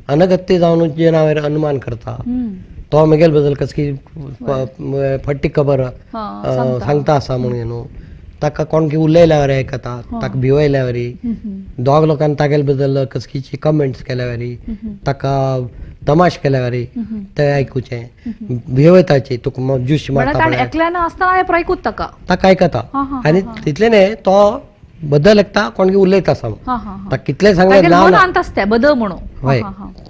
अनगत्य जावन जनावर अनुमान करता. तो मेगेल बद्दल कसली फट्टी खबर सांगता आसा म्हणून न्हू, ताका कोण की उलयल्यावर आयकता, ताका भिवयल्यावर, दोग लोकांनी तागेले बद्दल कसकीची कमेंट्स केल्यावर, ताका तमाश केल्यावर ते आयकुचें, भिवयताची तुका ज्यूस मारता एकल्यान आसतना आयकूत ताका, ताका आयकता. आनी तितलें न्ही तो बदल एकता कोण की उलयता आसा ताका कितलें सांगलें ना बदल म्हणून, हय,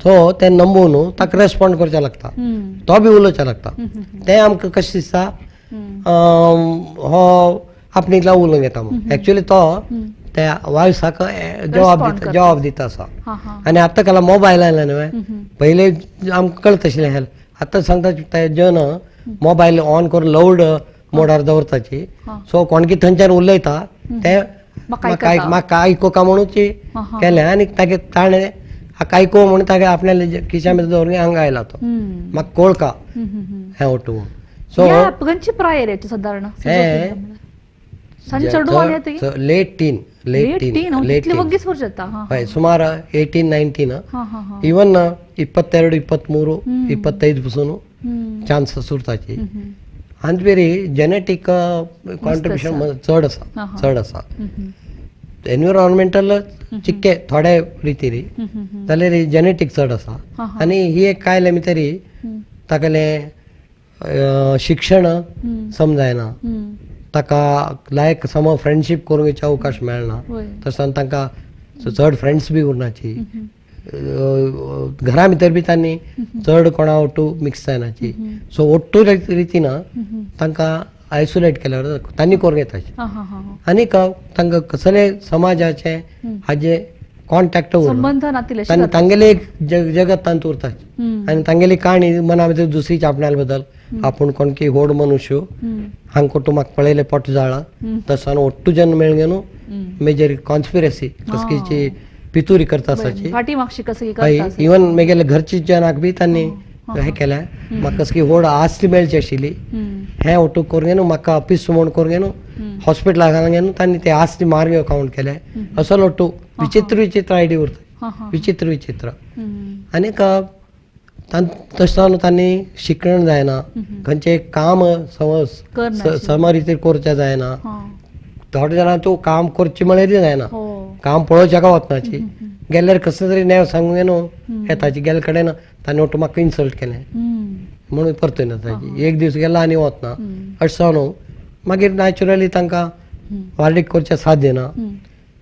सो तें नंबू न्हू ताका रेस्पोंड करचें लागता, तो बी उलोवचें लागता. तें आमकां कशें दिसता हो आपणें उलोवंक येता म्हणून, एक्चुअली तो त्या वायसाक जवाब दिता, जवाब दिता आसा. आनी आतां काल मोबायल आयला न्हय, पयलीं आमकां कळत आशिल्लें हें, आतां सांगता ते जन मोबायल ऑन करून लावड मोडार दवरताची, सो कोण की थंयच्यान उलयता तें म्हाका आयकूंक म्हणून केलें आनी तागे ताणें हाका आयकूं म्हणून तागे आपल्या खिशा भितर दवरून हांगा आयला तो, म्हाका कोळका हें ओटू. सो खंयची प्राय रे सादारण हें late teen, late teen, late teen, सुमार 18 19, इवन 22 23 25 पसून चान्सीस उरताची. आनी बेरी जेनेटीक कॉन्ट्रिब्युशन चड आसा, चड आसा. एनविरोनमेंटल चिक्के थोडे रितीरी जाल्यार जेनेटीक चड आसा. आनी ही एक कांय तरी तागेलें शिक्षण समजायना, ताका लायक सम फ्रेंडशीप करूंक अवकाश मेळना, तशें तांकां चड फ्रेंड्स बी उरनाची, घरा भितर बी तांणी चड कोणा ओट्टू मिक्स जायनाची. सो ओट्टू रितीन तांकां आयसोलेट केल्यार तांणी करूंक येताची. आनीक तांकां कसले समाजाचे हाजे कॉन्टॅक्ट उरना, तांगेले एक जगत तांत उरताची आनी तांगेली काणी मना भितर दुसरीच्या आपणाल्या बद्दल, आपूण कोण की व्हड मनुष्य हांगा कोटू म्हाका पळयलें पोट जाळा, तसो ओट्टू जन मेळगे न्हू मेजर कॉन्स्पिरसी कसकीची पितुरी करता आसाची, इवन मेगेले घरची जनाक बी तांणी हें केलें, म्हाका कसकी व्हड आस्त मेळची आशिल्ली, हें ओटू करून न्हू म्हाका पिसू म्हूण करून न्हू हॉस्पिटलाक घालून न्हू तांणी ते आस्ती मार्ग काउंट केले. असो ओट्टू विचित्र विचित्र आयडी उरता, विचित्र विचित्र. आनीक तशें जावन तांणी शिकण जायना, खंयचें काम सम रितीर करचें जायना, थोडे जाणां तूं काम करचें म्हळ्यार जायना, काम पळोवच्या वचनाची, गेल्यार कसलें तरी नेव सांगून न्हू येताची, गेल्ले कडेन तांणी ओटू म्हाका इन्सल्ट केलें म्हणून परतून येताची, एक दीस गेला आनी वतना अशें जावन मागीर नॅचरली तांकां वार्डीक करचें साध्य ना,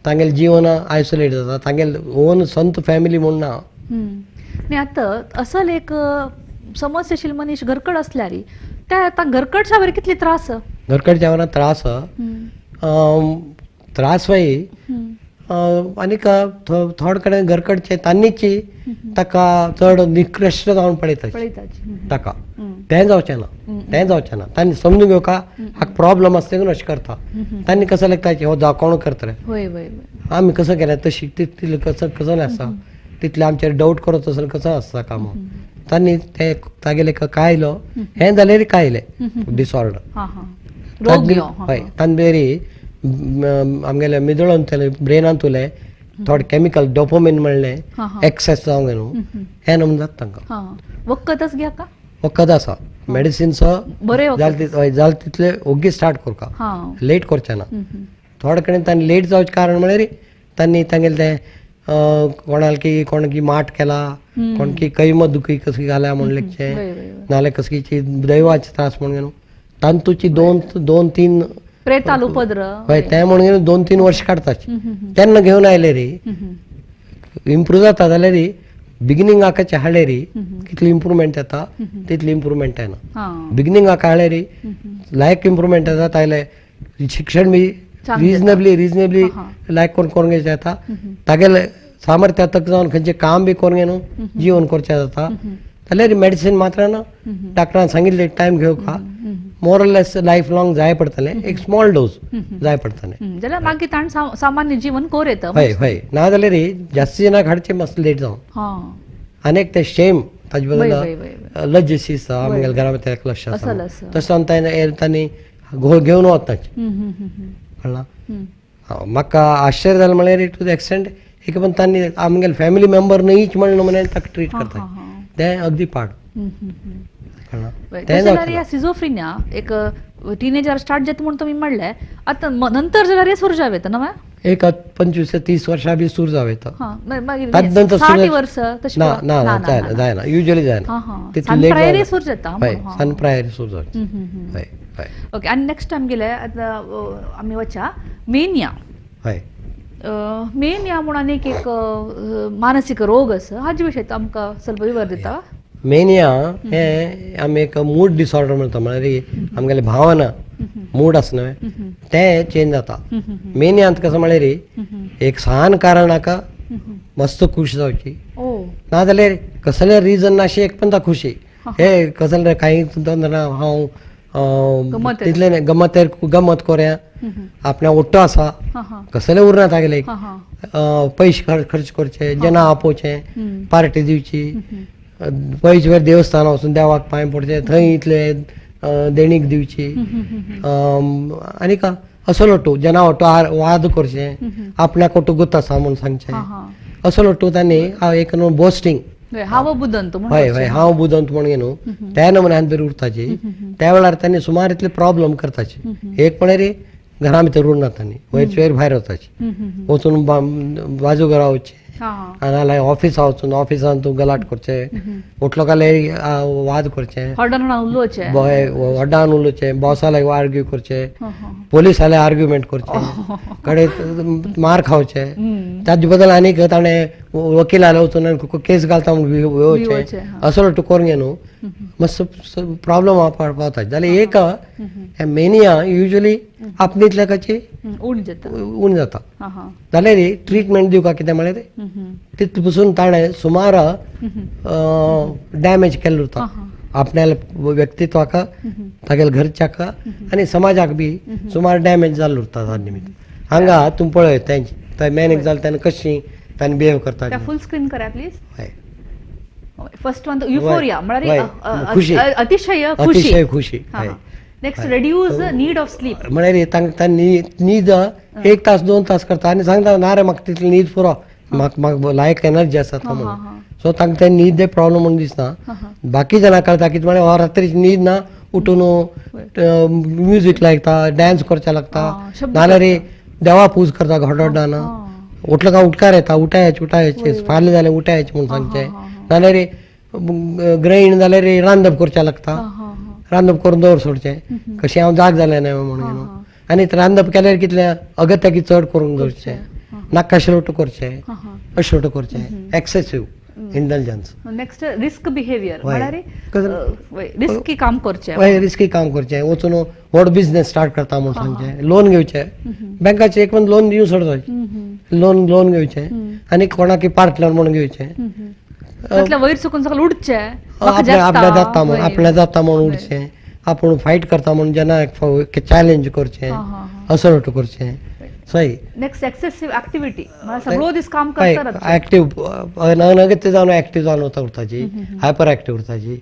तांगेलें जिवन आयसोलेट जाता, तांगेले ओन संत फॅमिली म्हूण ना. न्ही आतां असल एक समस्या आशिल्लो मनीस घरकड आसल्यार त्या आतां घरकडच्या बरें कितले त्रास, घरकडच्या बरें त्रास, त्रास वय आनीक थोडे कडेन घरकडचे तांणीची ताका चड निकृश्ट जावन पळयता ताका, तें जावचें ना, तें जावचें ना. तांणी समजून घेवका हाका प्रॉब्लम आसता देखून अशें करता, तांणी कसो लेखताचे हो जावं कोण करतले, आमी कसो केलें तशी तितलें कसो कसो आसा तितलें आमचेर डावट करत आसलें कसो आसता काम, तांणी ते तागेले काय आयलो हें जाल्यार काय आयलें डिसऑर्डर, हय, तांणी आमगेले मिदळांतले ब्रेनांतुले थोडे केमिकल डोपोमीन म्हणलें एक्सेस जावंक न्हू हें नमून जाता तांकां. वखदच घ्या का? वखद आसा, मेडिसिन्स जालें जालें तितलें ओगी स्टार्ट करका, लेट करचें ना. थोडे कडेन तांणी लेट जावचें कारण म्हळ्यार तांणी तांगेलें तें कोणाक की कोण की माट केला, कोण की कैम दुखी कसली घाल्या म्हूण लेखचें, नाल्यार कसलीची दैवाचे त्रास म्हणून न्हू तांतूची 2 2 3 प्रेताल उपद्रव, हय, तें म्हणून 2 3 वर्ष काडताची, तेन्ना घेवन आयले रे इम्प्रूव जाता जाल्यार बिगिनींगाक हाडले रे कितली इम्प्रूवमेंट येता तितली इम्प्रूवमेंट येना. बिगिनींगाक हाडले रे लायक इम्प्रूवमेंट येता, तायले शिक्षण बी रिजनेबली रिजनेबली लायक करून करूंक येता, तागेले सामर्थ्या तक जावन खंयचें काम बी करूंक न्हू जीवन करचें जाता. जाल्यार मेडिसीन मात्र ना, डॉक्टरान सांगिल्लें time घेवका More or less life long जाय पडटलें, एक स्मॉल डोज जाय पडटलें. जाल्यार मागीर ताण सामान्य जीवन कोर येता. हय हय, ना जाल्यार जास्ती जणांक हाडचें मातशें लेट जावन आनी एक ते शेम ताजे बदला लज्ज अशी दिसता आमगेल्या घरा भितर एकलो अशें आसा, तशें जावन तांणी घेवन वता, कळ्ळां. म्हाका आश्चर्य जालें म्हळ्यार टू the extent एक पण तांणी आमगेले फॅमिली मेंबर न्हयच म्हणून म्हणून ताका ट्रीट करता, तें अगदी पाड. जाल्यार सिझोफ्रेनिया एक टिनेजर स्टार्ट जाता म्हूण तुमी म्हणलें, आतां नंतर जाल्यार सुरू जावं येता न्हय? एक 25 ते 30 वर्सां बी सुरू जावं येता. ना ना जायना जायना, युजली जायना, तितलें सुरू जाता. हय, सान प्रायर सुरू जाता. हय हय. ओके, आनी नेक्स्ट टायम गेले आतां आमी वचा मेनिया. हय, मेनिया म्हूण आनीक एक मानसीक रोग आसा, हाजे विशय आमकां ಸ್ವಲ್ಪ विवर दिता. मेनिया हें आमी एक मूड डिसऑर्डर म्हणटा, म्हळ्यार आमगेले भावना मूड आसा न्हय तें चेंज जाता. मेनियांत कसो म्हळ्यार एक सान कारणाक मस्त खूश जावची, नाजाल्यार कसले रिजन नाशी एक पण खुशी, हे कसले कांय सुद्दां हांव तितले गमत गमत कोऱ्या, आपल्या ओट्टो आसा कसले उरना तागेले, पयशे खर्च करचे, जना आपोवचे, पार्टी दिवची, पयशे वयर देवस्थान वचून देवाक पांय पडचे, थंय इतले देणीक दिवची, आनी असो लोटू जना ओटो वाद करचे, आपल्याक ओटो गुत आसा म्हूण सांगचें, असो लोटू तांणी एक न्हू बोस्टींग, हांव बुदंत, हय हय हांव बुदंत म्हणून न्हू त्या नमुन्यान बरी उरताची. त्या वेळार तांणी सुमार इतले प्रॉब्लम करताची. एक म्हळ्यार घरा भितर उरना तांणी, वयरचे वयर भायर वताची, वचून बाजू घरा वचचें, नाजाल्यार ऑफिसा वचून ऑफिसान तूं गलाट करचें, उठलो काय वाद करचें, व्हडान उलोवचें, बॉसा लागीं आर्ग्यू करचें, पोलिसा लागीं आर्ग्युमेंट करचें, कडेन मार खावचें. ताजे बदल आनीक ताणें वकिला वचून केस घालता म्हूण येवचें, असो तूं करून न्हू मातसो प्रॉब्लम पावता. जाल्यार एक मेनिया युजली आपणीतल्या काची उण जाता. जाल्यार ट्रिटमेंट दिवपाक कितें म्हळ्यार तितले पसून ताणें सुमार डॅमेज केल्लो उरता आपणाल्या व्यक्तित्वाक, तागेल्या घरच्याक आनी समाजाक बी सुमार डॅमेज जाल्लो उरता. त्या निमित्त हांगा तूं पळय तेंचे थंय मॅनेज जालें तेन्ना कशी तांणी बिहेव करता. फूल स्क्रीन करा प्लीज. हय, फर्स्ट वन युफोरिया म्हळ्यार अतिशय खुशी, अतिशय खुशी. Next reduce need of sleep, म्हळ्यार तांकां न्हीद 1 तास 2 तास करता आनी सांगता ना रे म्हाका तितली न्हीद पुरो, म्हाका म्हाका लायक एनर्जी आसा म्हणून. सो तांकां ते न्हीद प्रॉब्लम म्हणून दिसना. बाकी जाणां कळटा कितें म्हळ्यार हो रात्रीची न्हीद ना, उठून म्युजीक लायता, डान्स करचें लागता, नाजाल्यार देवा पूज करता घोडोड्डान, उठलो काय उठकार येता, उठायचे उठायचे फाल्यां जाल्यार उठायचे म्हूण सांगचें, नाजाल्यार ग्रहीण जाल्यार रांदप करचें लागता, रांदप करून दवर सोडचें, कशें हांव जाग जालें ना म्हणून. आनी रांदप केल्यार कितलें अगत्याकी चड करूंक दवरचें, नाका लोटू करचें, अशें लोटू करचें, excessive indulgence. Next risk behaviour, म्हळ्यार रिस्की काम करचें. हय, रिस्की काम करचें, वचून व्हड बिजनेस स्टार्ट करता म्हूण सांगचें, लोन घेवचें, बँकाचें एक पण लोन दिवन सोडचें, लोन लोन घेवचें आनी कोणाक पार्टनर म्हणून घेवचें, वयर चुकून सगळें उडचें, आपल्या जाता म्हूण, आपल्या जाता म्हूण उडचें, आपूण फायट करता म्हूण जेन्ना चॅलेंज करचें, असो लोटू करचें. सही. नेक्स्ट एक्सेसिव ऍक्टिव्हिटी, सगळो दीस काम करता, ऍक्टिव्ह नगत्य जावन ऍक्टिव्ह जावन वता उरताची, हायपर ऍक्टिव्ह उरताची.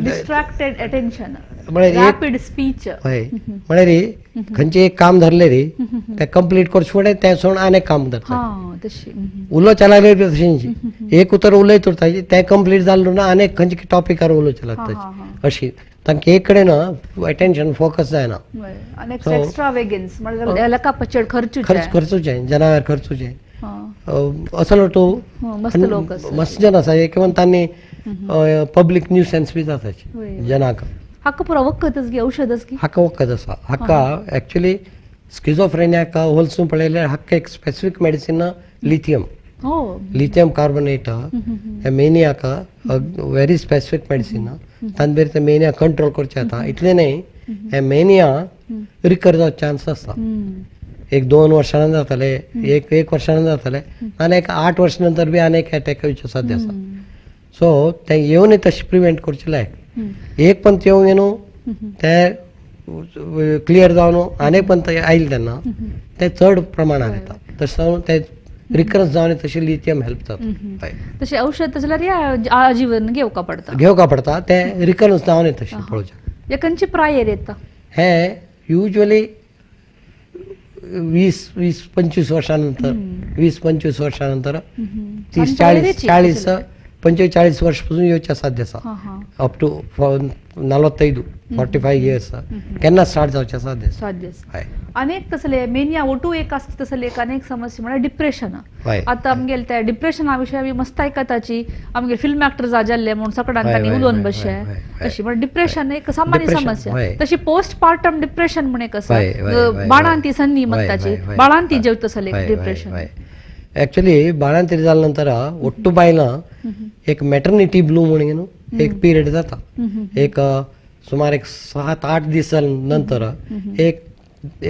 Distracted attention, rapid speech. हय, म्हळ्यार खंयचें एक काम धरलें रे तें कंप्लीट करचें फुडें तें सोडून आनी एक काम धरता, उलोवचें लागलें तशें एक उतर उलयत उरताची, तें कंप्लीट जालें ना आनी खंयचे टॉपिकार उलोवचें लागता, अशी तांकां एक कडेन अटेन्शन फोकस जायना. खर्चूचें जनावर खर्चूचें असो लोटू मस्त जन आसा, एक तांणी पब्लीक न्यूसेन्स बी जाता जनाक. हाका पुरो वखदच गी, औषधच गी, हाका वखद आसा. हाका एक्चुअली स्किझोफ्रेनियाक होलसून पळयल्यार हाका एक specific medicine lithium, lithium carbonate हे मेनियाक व्हेरी स्पेसिफीक मेडिसीन, तांबेर ते मेनिया कंट्रोल करचें जाता. इतलें न्हय, हे मेनिया रिकर जावचो चान्स आसता. 1-2 वर्सां जाताले, 1-1 वर्सां जाताले, आनी एक 8 वर्सां नंतर बी आनी एक एटॅक येवचो साध्य आसा. सो तें येवनय तशें प्रिवेंट करचें लायक. एक पंथ येवंक न्हू ते क्लियर जावन आनी एक पंथ आयले तेन्ना ते चड प्रमाणान येता. तशें जावन ते रिकरन्स जावन तशें लिथियम हेल्प जाता. हय. तशें औषध जाल्यार आजीवन घेवका पडटा. घेवका पडटा, ते रिकरन्स जावन तशें पळोवचें. हे खंयचे प्रायेर येता? हे युज्वली 20-25 वर्सां नंतर, 20-25 वर्सां नंतर, 30 40 40 45 वर्ष पासून येवचें साध्य आसा. अप टू 45 45 इयर्स केन्ना स्टार्ट जावचें साध्य आसा. हय. अनेक तसले मेनिया ओटू एक आसता तसले एक अनेक समस्या म्हळ्यार डिप्रेशन. आतां आमगेले त्या डिप्रेशना विशय आमी मस्त आयकताची. आमगे फिल्म एक्टर जाल्ले म्हूण सकडान तांणी उलोवन बसचे अशी. म्हळ्यार डिप्रेशन एक सामान्य समस्या. तशी पोस्ट पार्टम डिप्रेशन म्हण एक आसा, बाळांती संदी म्हणटाची, बाळांती जेवता तसले डिप्रेशन. एक्चुअली बाळांतरी जाल्या नंतर ಒಟ್ಟು बायलां एक मॅटर्निटी ब्लू म्हणून न्हू एक पिरियड जाता. एक सुमार एक 7-8 दीस जाल्या नंतर एक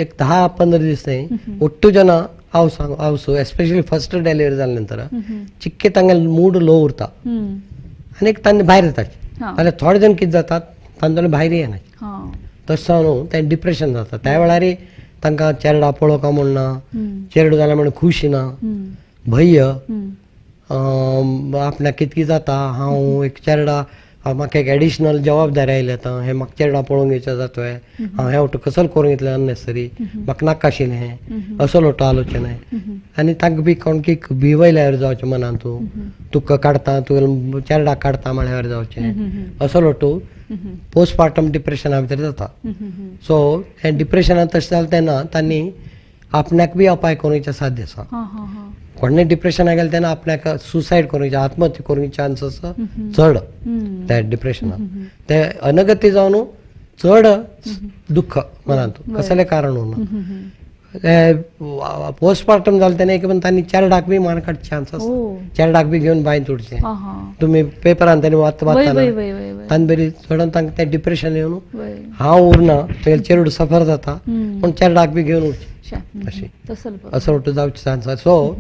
एक 10-15 दीस न्ही ಒಟ್ಟು ಜನ हावस हावस एस्पेशली फर्स्ट डिलिव्हरी जाल्या नंतर चिक्के तांगेले मूड लो उरता आनी एक तांचे भायर येता. जाल्यार थोडे जण कितें जातात तांचे भायर येना. तशें जावन तें डिप्रेशन जाता. त्या वेळार तांकां चेरडा पळोवका म्हूण ना, चेरडो जाल्यार म्हूण खुशी ना, भंय आपल्याक कितकी जाता, हांव एक चेरडा म्हाका एक एडिशनल जबाबदारी आयली आतां, हें म्हाका चेरडा पळोवंक घेवचें जाता, हांव हें वटो कसल करूंक घेतलें अननेसरी, म्हाका नाका आशिल्लें हें, असो लोटो आलोचना. आनी तांकां बी कोण की भिवयल्यार जावचें मनान, तूं तुका काडटा, तुवें चेरडाक काडटा म्हळ्यार जावचें, असो लोटो पोस्टपार्टम डिप्रेशना भितर जाता. सो हें डिप्रेशनान तशें जालें तेन्ना तांणी आपल्याक बी अपाय करूंक साध्य आसा. कोणूय डिप्रेशनाक गेलें तेन्ना आपल्याक सुसायड करूंक, आत्महत्या करूंक चान्सीस चड त्या डिप्रेशनान. ते अनगती जावन चड दुख्ख मनांत कसलें कारण उरना. पोस्टपार्टम जालें तेन्ना एक तांणी चेरडाक बी मान काडचे चान्स आसा. चेरडाक बी घेवन बांयत उडचें. तुमी पेपरान तांणी वाचता तांणी बरी चडोन तांकां तें डिप्रेशन येवन हांव उरना, मागीर चेरडू सफर जाता, पूण चेरडाक बी घेवन उरचें अशें असो जावचें चान्स आसा. सो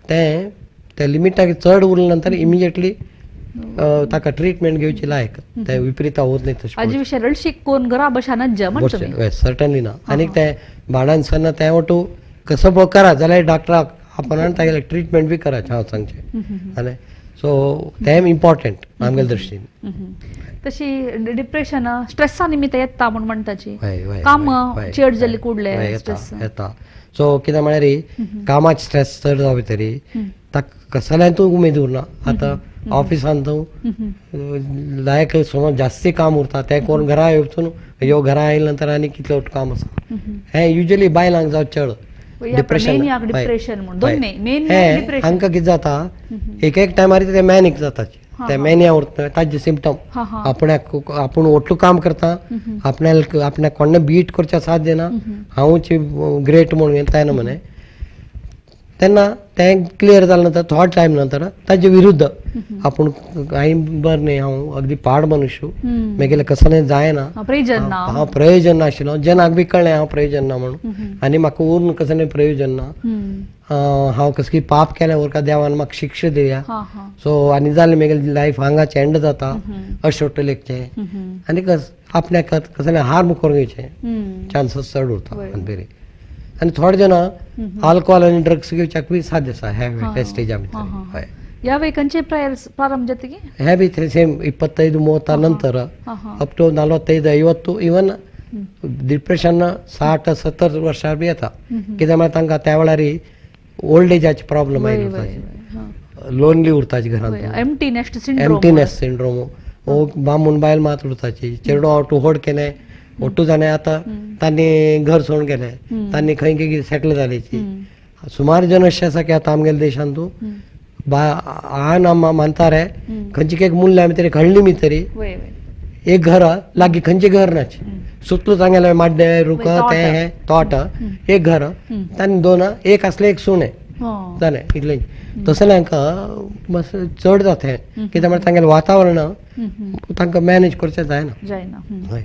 तें त्या लिमिटाक चड उरले नंतर इमिजिएटली ताका ट्रिटमेंट घेवची लायक, तें विपरीत होत न्ही तशें. हाजे विशय रडशीक कोण घरा बशानच सर्टनली ना. आनीक तें बाळान सन्ना तें वटू कसो करा जाल्यार डॉक्टराक आपण तागेलें ट्रिटमेंट बी कराचें हांव सांगचें. आनी सो तें इम्पॉर्टंट आमगेले दृश्टीन. तशी डिप्रेशन स्ट्रेसा निमित्त येता म्हूण म्हणटाची, काम चड जाल्ले कुडले येता. सो कितें म्हळ्यार कामाक स्ट्रेस चड जावं तरी ताका कसल्यान तूं उमेद उरना. आतां ऑफिसान तूं लायक समज जास्ती काम उरता तें करून घरा वचून यो, घरा आयले नंतर आनी कितलें काम आसा. हें युजली बायलांक जावं चड डिप्रेशन. हें हांकां कितें जाता एक एक टायमार ते मॅनीक जाता, ते मॅनिया उरता ताजे सिमटम. आपणाक आपूण ओटू काम करता, आपल्याक आपल्याक कोणें बीट करचें साथ दिना, हांवूच ग्रेट म्हणून तेन्ना म्हणे तेन्ना तें क्लियर जालें नंतर थोडो टायम नंतर ताजे विरुद्ध आपूण हांवें बरें न्ही, हांव अगदी पाड मनुष्य, मागीर कसलें जायना, हांव प्रयोजन नाशिल्लो, जनाक बी कळ्ळें हांव प्रयोजन ना म्हणून, आनी म्हाका उरून कसलें प्रयोजन ना, हांव कसली पाप केलें उरका देवान म्हाका शिक्षा दिया. सो आनी जालें मागीर लायफ हांगाच एंड जाता अशें वट्ट लेखचें आनी कस आपल्याक कसलें हार्म करून घेवचें चान्सीस चड उरता. आनी बरें आनी थोडे जाणां आल्कोहोल आनी ड्रग्स घेवच्याक बी साध्य आसा ह्या स्टेजा भितर. हय. ह्या वय खंयचे प्रारंभ जाता की हे बी सेम 25-30 ನಂತರ ಅಪ್ ಟು 45-50 इवन डिप्रेशन 60-70 वर्सां बी येता. कित्याक म्हळ्यार तांकां त्या वेळार ओल्ड एजाचे प्रॉब्लम आयले उरता, लोनली उरताची घरांत, एम्प्टीनेस सिंड्रोम, वो बामून बायल मात उरताची, चेडो आवटू व्हड केलें ಒಟ್ಟು जाणें आतां तांणी घर सोडून गेले, तांणी खंय खंय सेटल जाल्याची. सुमार जण अशें आसा की आतां आमगेल्या देशांत तूं बा आन मानता रे खंयची एक मुल्ल्या तरी घडली मी तरी एक घर लागीं खंयचें घर नाची सुतलो तांगेलें माड्डे रुख तें हें तोट एक घर तांणी दोन एक आसलें एक सुणें जालें इतलें. तसलें हांकां मातशें चड जाता हें कित्याक म्हळ्यार तांगेलें वातावरण तांकां मॅनेज करचें जायना. हय.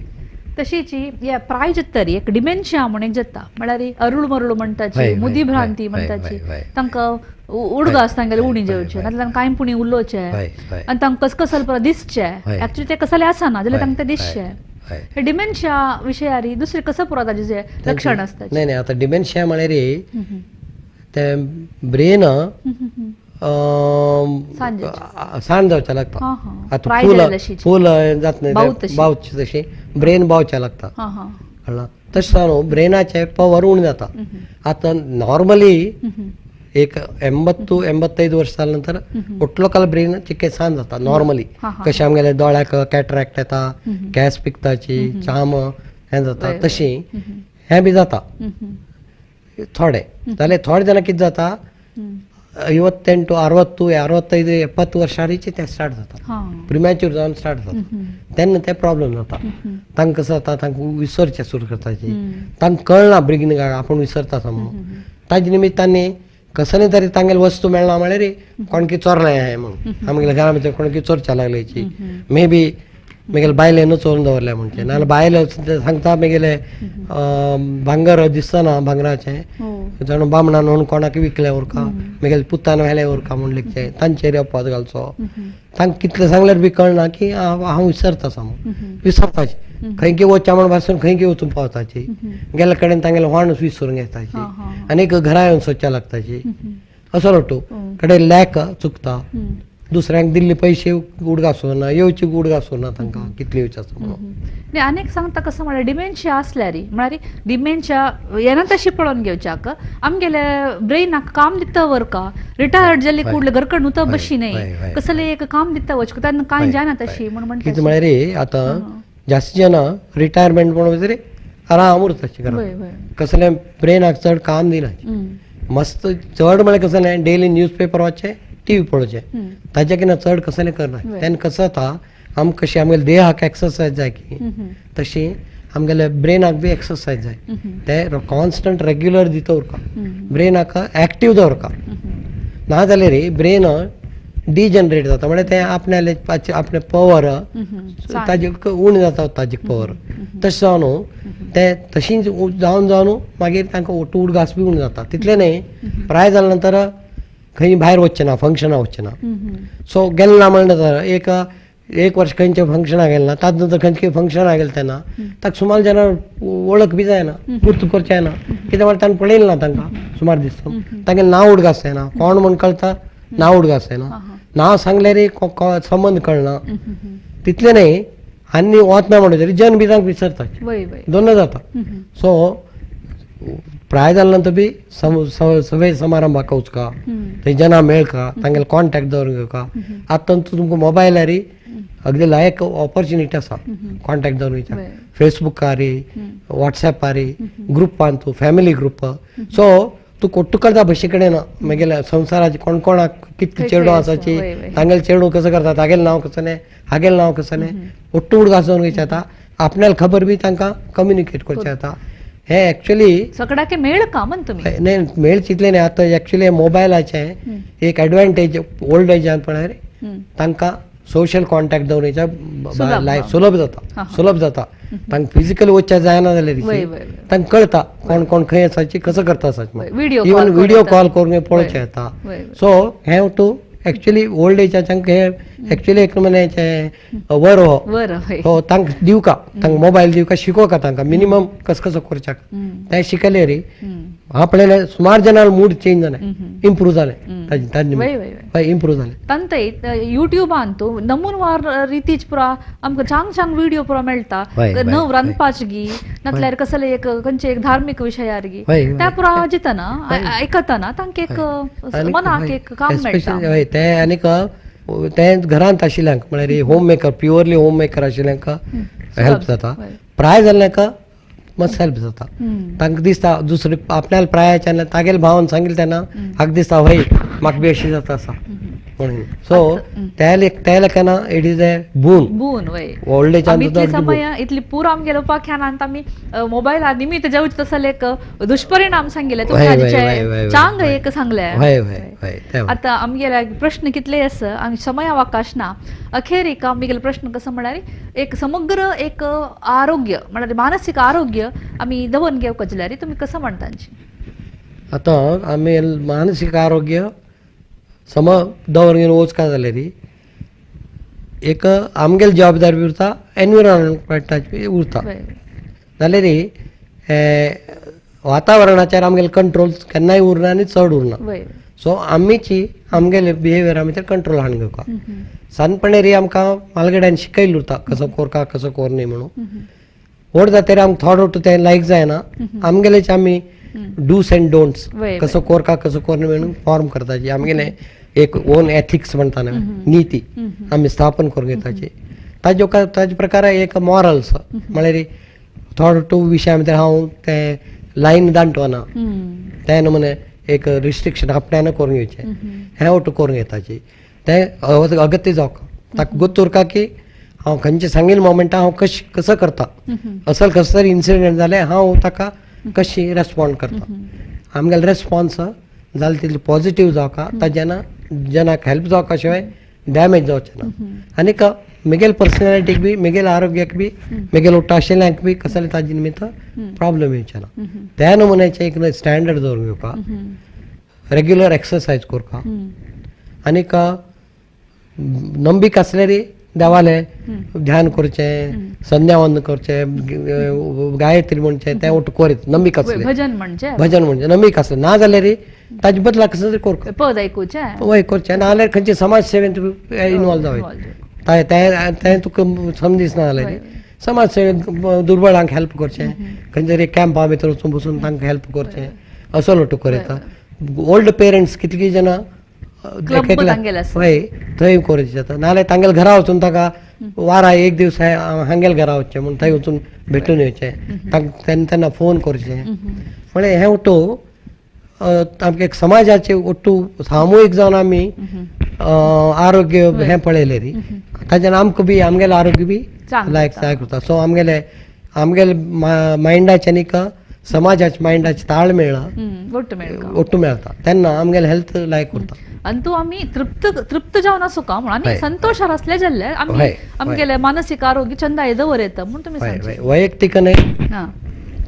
तशीच हे प्राय जाता एक डिमेन्शिया म्हूण एक जाता, म्हळ्यार अरुळ मरुळ म्हणटाची, मुदी भ्रांती म्हणटाची, तांकां उडगास तांगेले उणी जेवचे, नाजाल्यार तांकां कांय पुणी उलोवचें आनी तांकां कसकसल परत दिसचें, एक्चुअली तें कसलें आसना जाल्यार तांकां तें दिसचें. डिमेन्शिया विशयारी दुसरें कसं पुरो ताजें जें लक्षण आसता? नाही नाही, आतां डिमेन्शिया म्हळ्यार तें ब्रेन सांज जावचें लागता. आतां फूल फूल जात न्ही, बावची तशी ब्रेन बावचें लागता, कळ्ळां? तशें जावन ब्रेनाचें पवर उणें जाता. आतां नॉर्मली एक 80-85 वर्ष जाल्या नंतर ಒಟ್ಲೋಕಲ್ ब्रेन चिके सांज जाता नॉर्मली. कशें आमगेले दोळ्याक कॅटरॅक्ट येता, केंस पिकताची, चाम हें जाता, तशी हें बी जाता थोडे. जाल्यार थोडे जाणां कितें जाता, 58, 60, 65, 70 वर्सांची तें स्टार्ट जाता, प्रिमॅच्युअर जावन स्टार्ट जाता, तेन्ना तें प्रॉब्लम जाता. तांकां कसो जाता, तांकां विसरचें सुरू करताची, तांकां कळना बेगीन आपूण विसरता म्हणून. ताजे निमित्तान कसले तरी तांगेले वस्तू मेळना म्हळ्यार कोणकी चोरलें हें म्हणून, आमगेल्या घरा भितर कोणकी चोरच्या लागल्याची, मे बी म्हगेले बायलेन चोरून दवरलें म्हणचें, नाजाल्यार बायल सांगता म्हगेलें भांगर दिसतना, भांगराचें जाणू बामणान म्हणून कोणाक विकलें उरका, म्हगेले पुतान व्हेलें उरका म्हूण लेखचें, तांचेर अपवाद घालचो. तांकां कितलें सांगल्यार बी कळना की हांव विसरता म्हणून, विसरताची खंय वचच्या म्हण पासून खंय वचून पावताची, गेल्ले कडेन तांगेले व्हाण विसरून घेताची आनी एक घरा येवन सोदच्या लागताची, असो रटू कडेन लॅक चुकता, दुसऱ्यांक दिल्ले पयशे उडगासूना, येवची उडगासूना तांकां कितले येवचे आसा म्हणून. न्ही, आनीक सांगता कसं म्हळ्यार डिमेन्शिया आसल्यार, म्हळ्यार डिमेन्शिया येना तशी पळोवन घेवच्याक आमगेले ब्रेनाक काम दिता वरका, रिटायर्ड जाल्ले कुडले घरकडून नुतो बशी न्ही, कसले एक काम दिता वच तेन्ना कांय जायना तशी म्हणून म्हणटा. कितें म्हळ्यार आतां जास्त जाणां रिटायरमेंट म्हणून तरी आराम उरताची घरांत, कसलें ब्रेनाक चड काम दिना, मस्त चड म्हळ्यार कसलें डेली न्यूज पेपर वाचचें, टी व्ही पळोवचें, ताजे कितें चड कसलें करना. तेन्ना कसो जाता, आमकां कशें आमगेले देहाक एक्सरसायज जाय की तशी आमगेले ब्रेनाक बी एक्सरसायज जाय, ते कॉन्स्टंट रेग्युलर दिता उरका, ब्रेनाक एक्टीव दवरका. ना जाल्यार ब्रेन डिजनरेट जाता, म्हळ्यार तें आपणाले आपले पवर ताजे उणें जाता, ताजी पवर तशें जावन तें तशीच जावन जावन मागीर तांकां उडगास बी उणें जाता. तितलें न्ही, प्राय जाल्या नंतर खंय भायर वचचें ना, फंक्शनां वचचें ना, सो गेलें ना म्हणल्यार एक एक वर्स खंयच्या फंक्शनाक गेलें ना, ताजे नंतर खंयच्या फंक्शनाक गेलें तेन्ना ताका सुमार जाणां वळख बी जायना, गुर्त करचें जायना, कित्याक म्हळ्यार तांकां पळयलें ना, तांकां सुमार दीस तांगेलें नांव उडगास जायना, कोण म्हूण कळटा नांव उडगास जायना, नांव सांगल्यार संबंद कळना. तितलें न्ही, आनी वतना म्हणटा तरी जन बी तांकां विसरता, दोनूय जाता. सो प्राय जाल्या नंतर बी सभे समारंभाक वचका, थंय जनां मेळका, तांगेले कॉन्टेक्ट दवरून घेवका. आतां तुमकां मोबायलार अगदी लायक ऑपॉर्च्युनिटी आसा कॉन्टेक्ट दवरून घेवच्या, फेसबुकार, वॉट्सॅपार, ग्रुपान, तूं फॅमिली ग्रुप, सो तूं कोट्टू करता भशे कडेन मागीर संवसाराचे कोण कोणाक कितले चेडूं आसाची, तांगेले चेडूं कसो करता, तागेलें नांव कसलें, हागेलें नांव कसलें, ఒट्टू उडगास जावन घेवचें जाता, आपल्याला खबर बी तांकां कम्युनिकेट करचें जाता. हे एक्चुअली सगळ्याक मेळ का म्हण तुमी न्ही, मेळचें इतलें न्ही. आतां एक्चुअली मोबायलाचें एक एडवांटेज ओल्ड एजान पळयार तांकां सोशल कॉन्टेक्ट दवरच्या सुलभ जाता, सुलभ जाता. तांकां फिजिकली वचचें जायना जाल्यार तांकां कळटा कोण कोण खंय आसाची, कसो करता आसाची, इवन व्हिडियो कॉल करून पळोवचें येता. सो हें तूं एक्चुअली ओल्ड एजाच्यांक हे एक्चुअली एक म्हण्याचें वर हो तांकां दिवका, तांकां मोबायल दिवका, शिकोवका तांकां मिनिमम कसो कसो करच्याक तें शिकलें रे. हांव पळयलें सुमार जाणां मूड चेंज जालें, इम्प्रूव जालें, ताजे हय इम्प्रूव जालें. तंते युट्यूबान तूं नमूनवार रितीच पुरा आमकां चांग चांग व्हिडिओ पुरा मेळटा, नव रांदपाच गी नातल्यार कसले एक खंयचे एक धार्मीक विशयार गी त्या पुरा जितना आयकतना तांकां एक मनाक एक काम मेळटा. हय, तें आनीक तें घरांत आशिल्ल्यांक म्हळ्यार home maker, purely home maker आशिल्ल्यांक हेल्प जाता. प्राय जाल्ल्यांक मस्त हेल्प जाता. तांकां दिसता दुसरे आपल्याला प्रायाच्यान तागेले भावान सांगिल्लें तेन्ना हाका दिसता हय म्हाका बी अशी जाता आसा. कोणी सो त्या त्या लेखाना it is a boon. Boon वय. ओल्ड एजान आमी इतली समय इतली पुरो आमगेले उपाख्यानांत आमी मोबायला निमित्त जावचे तसले एक दुष्परिणाम सांगिल्ले, तुमी आजचे चांग एक सांगले. हय हय हय. आतां आमगेले प्रश्न कितले आसा आनी समयावकाश ना. अखेरीक आमगेले प्रश्न कसो म्हळ्यार एक समग्र एक आरोग्य म्हळ्यार मानसीक आरोग्य आमी दवरून घेवंक जाल्यार तुमी कसो म्हणटा? आतां आमी मानसीक आरोग्य सम दवर घेवन वचका जाल्यार एक आमगेली जबाबदारी उरता, एनविरोनमेंटाची उरता. जाल्यार वातावरणाचेर आमगेले कंट्रोल केन्नाय उरना आनी चड उरना. सो आमीची आमगेले बिहेवियरा भितर कंट्रोल हाडून घेवपा. सानपणेर आमकां म्हालगड्यान शिकयल्लें उरता कसो कोरका कसो कोर न्ही म्हणून. व्हड जातकीर आमकां थोडो तें लायक जायना, आमगेलेच आमी डूस एंड डोंट्स कसो कोरका कसो कोर न्ही म्हणून फॉर्म करताची. आमगेले एक ओन एथिक्स म्हणटा न्ही, नीती आमी स्थापन करून घेताची. ताजे ताजे प्रकार एक मॉरल्स म्हळ्यार थोडो टू विशया भितर हांव तें लायन दांटवना, तें नमुने एक रिस्ट्रिक्शन आपल्यान करून घेवचें, हें ओटू करून घेताची. तें अगत्य जावंक ताका गोत्त उरका की हांव खंयचे सांगील मोमेंटा हांव कशें कसो करता, असल कसो तरी इन्सिडंट जालें हांव ताका कशी रेस्पोंड करता. आमगेलो रेस्पोन्स जालें तितलें पॉजिटीव जावका, ताज्यान जनाक हेल्प जावका शिवाय डॅमेज जावचें ना. आनीक म्हगेले पर्सनॅलिटीक बी म्हगेले आरोग्याक बी म्हगेले ಒಟ್ಟು आशिल्ल्यांक बी कसले ताजे निमित्त प्रॉब्लम येवचे ना. त्या नमुन्याचें एक स्टँडर्ड दवरून घेवपा, रेग्युलर एक्सरसायज करपा आनीक नंबीक आसल्यार देवालें ध्यान करचें, संध्यावंदन करचें, गायत्री म्हणचें, तें ಒಟ್ಟು कोरीत नंबीक आसलें भजन म्हणचें, भजन म्हणचें नंबीक आसलें. ना जाल्यार ताजे बदला कसो तरी करचें, पद आयकुचें, वय करचें. ना जाल्यार खंयचे समाज सेवेंत इनवॉल्व जावं, तें तें तुका समजिना जाल्यार समाज सेवेंत दुर्बळांक हेल्प करचें, खंयचे तरी कॅम्पा भितर वचून बसून तांकां हेल्प करचें, असो लोटू करता. ओल्ड पेरंट्स कितलीं जाणां हय थंय करूं जाता, नाजाल्यार तांगेल्या घरा वचून ताका वारा एक दीस हांगेल्या घरा वचचें म्हूण थंय वचून भेटून येवचें, तांकां तेन्ना फोन करचें. म्हळ्यार हें ಒಟ್ಟು आमगे समाजाचें ಒಟ್ಟು सामुहीक जावन आमी आरोग्य हें पळयलें न्ही, ताच्यान आमकां बी आमगेलें आरोग्य बी लायक सारकें उरता. सो आमगेले आमगेले मायंडाचें आनीक समाजाच्या मायंडाचें ताळ मेळ्ळा, ಒಟ್ಟು मेळटा, तेन्ना आमगेलें हेल्थ लायक उरता. आनी तूं आमी तृप्त तृप्त जावन आसूं का म्हणून आनी संतोशार आसले जाल्यार आमी आमगेलें मानसीक आरोग्य चंदाय दवर येता म्हूण तुमी सांगता. वैयक्तीक न्हय,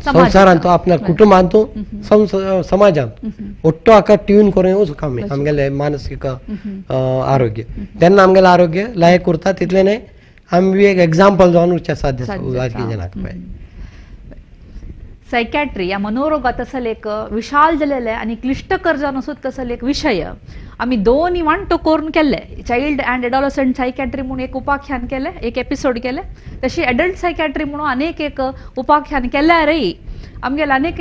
संवसारांत, आपल्या कुटुंबांत, समाजांत ಒಟ್ಟು हाका ट्यून करून वचूंक आमी आमगेलें मानसीक आरोग्य, तेन्ना आमगेलें आरोग्य लायक उरता. तितलें न्हय आमी एक एग्जाम्पल जावन उरचें साध्य बाकी जनाक. सायकॅट्री या मनोरोगात तसले एक विशाल जालेले आनी क्लिश्टकर जावन आसूं तसले एक विशय आमी दोनी वांटो करून केल्ले. चायल्ड अँड एडोलसंट सायकॅट्री म्हणून एक उपाख्यान केलें, एक एपिसोड केलें. तशी एडल्ट सायकॅट्री म्हणून अनेक एक उपाख्यान केल्यारय आमगेले अनेक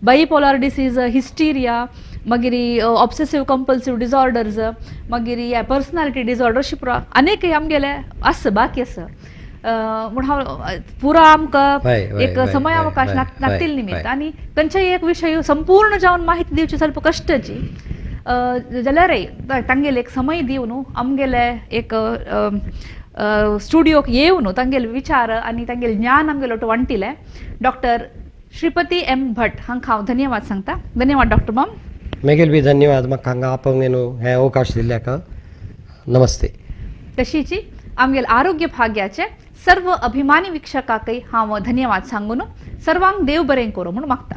बायपोलर डिसीज, हिस्टिरिया, मागीर ऑब्सेसिव कंपल्सिव डिसऑर्डर्स, मागीर पर्सनॅलिटी डिसऑर्डर अशी पुरो अनेक आमगेले आसा बाकी आसा. म्हूण हांव पुरो आमकां एक समयावकाश नातील निमित्त आनी खंयच्याय एक विशय संपूर्ण जावन माहिती दिवची ಸ್ವಲ್ಪ कश्टची जाल्यारय तांगेले एक समय दिवन आमगेले एक स्टुडियोक येवन तांगेले विचार आनी तांगेले ज्ञान आमगेले ಒಟ್ಟು वांटिलें. डॉक्टर श्रीपती एम भट हांकां हांव धन्यवाद सांगता. धन्यवाद डॉक्टर माम. मागीर बी धन्यवाद म्हाका हांगा आपोवंक न्हू हें अवकाश दिल्ल्याक. नमस्ते. तशीची आमगेले आरोग्य भाग्याचे सर्व अभिमानी वीक्षकाकय हांव धन्यवाद सांगून सर्वांक देव बरें करूं म्हूण मागता.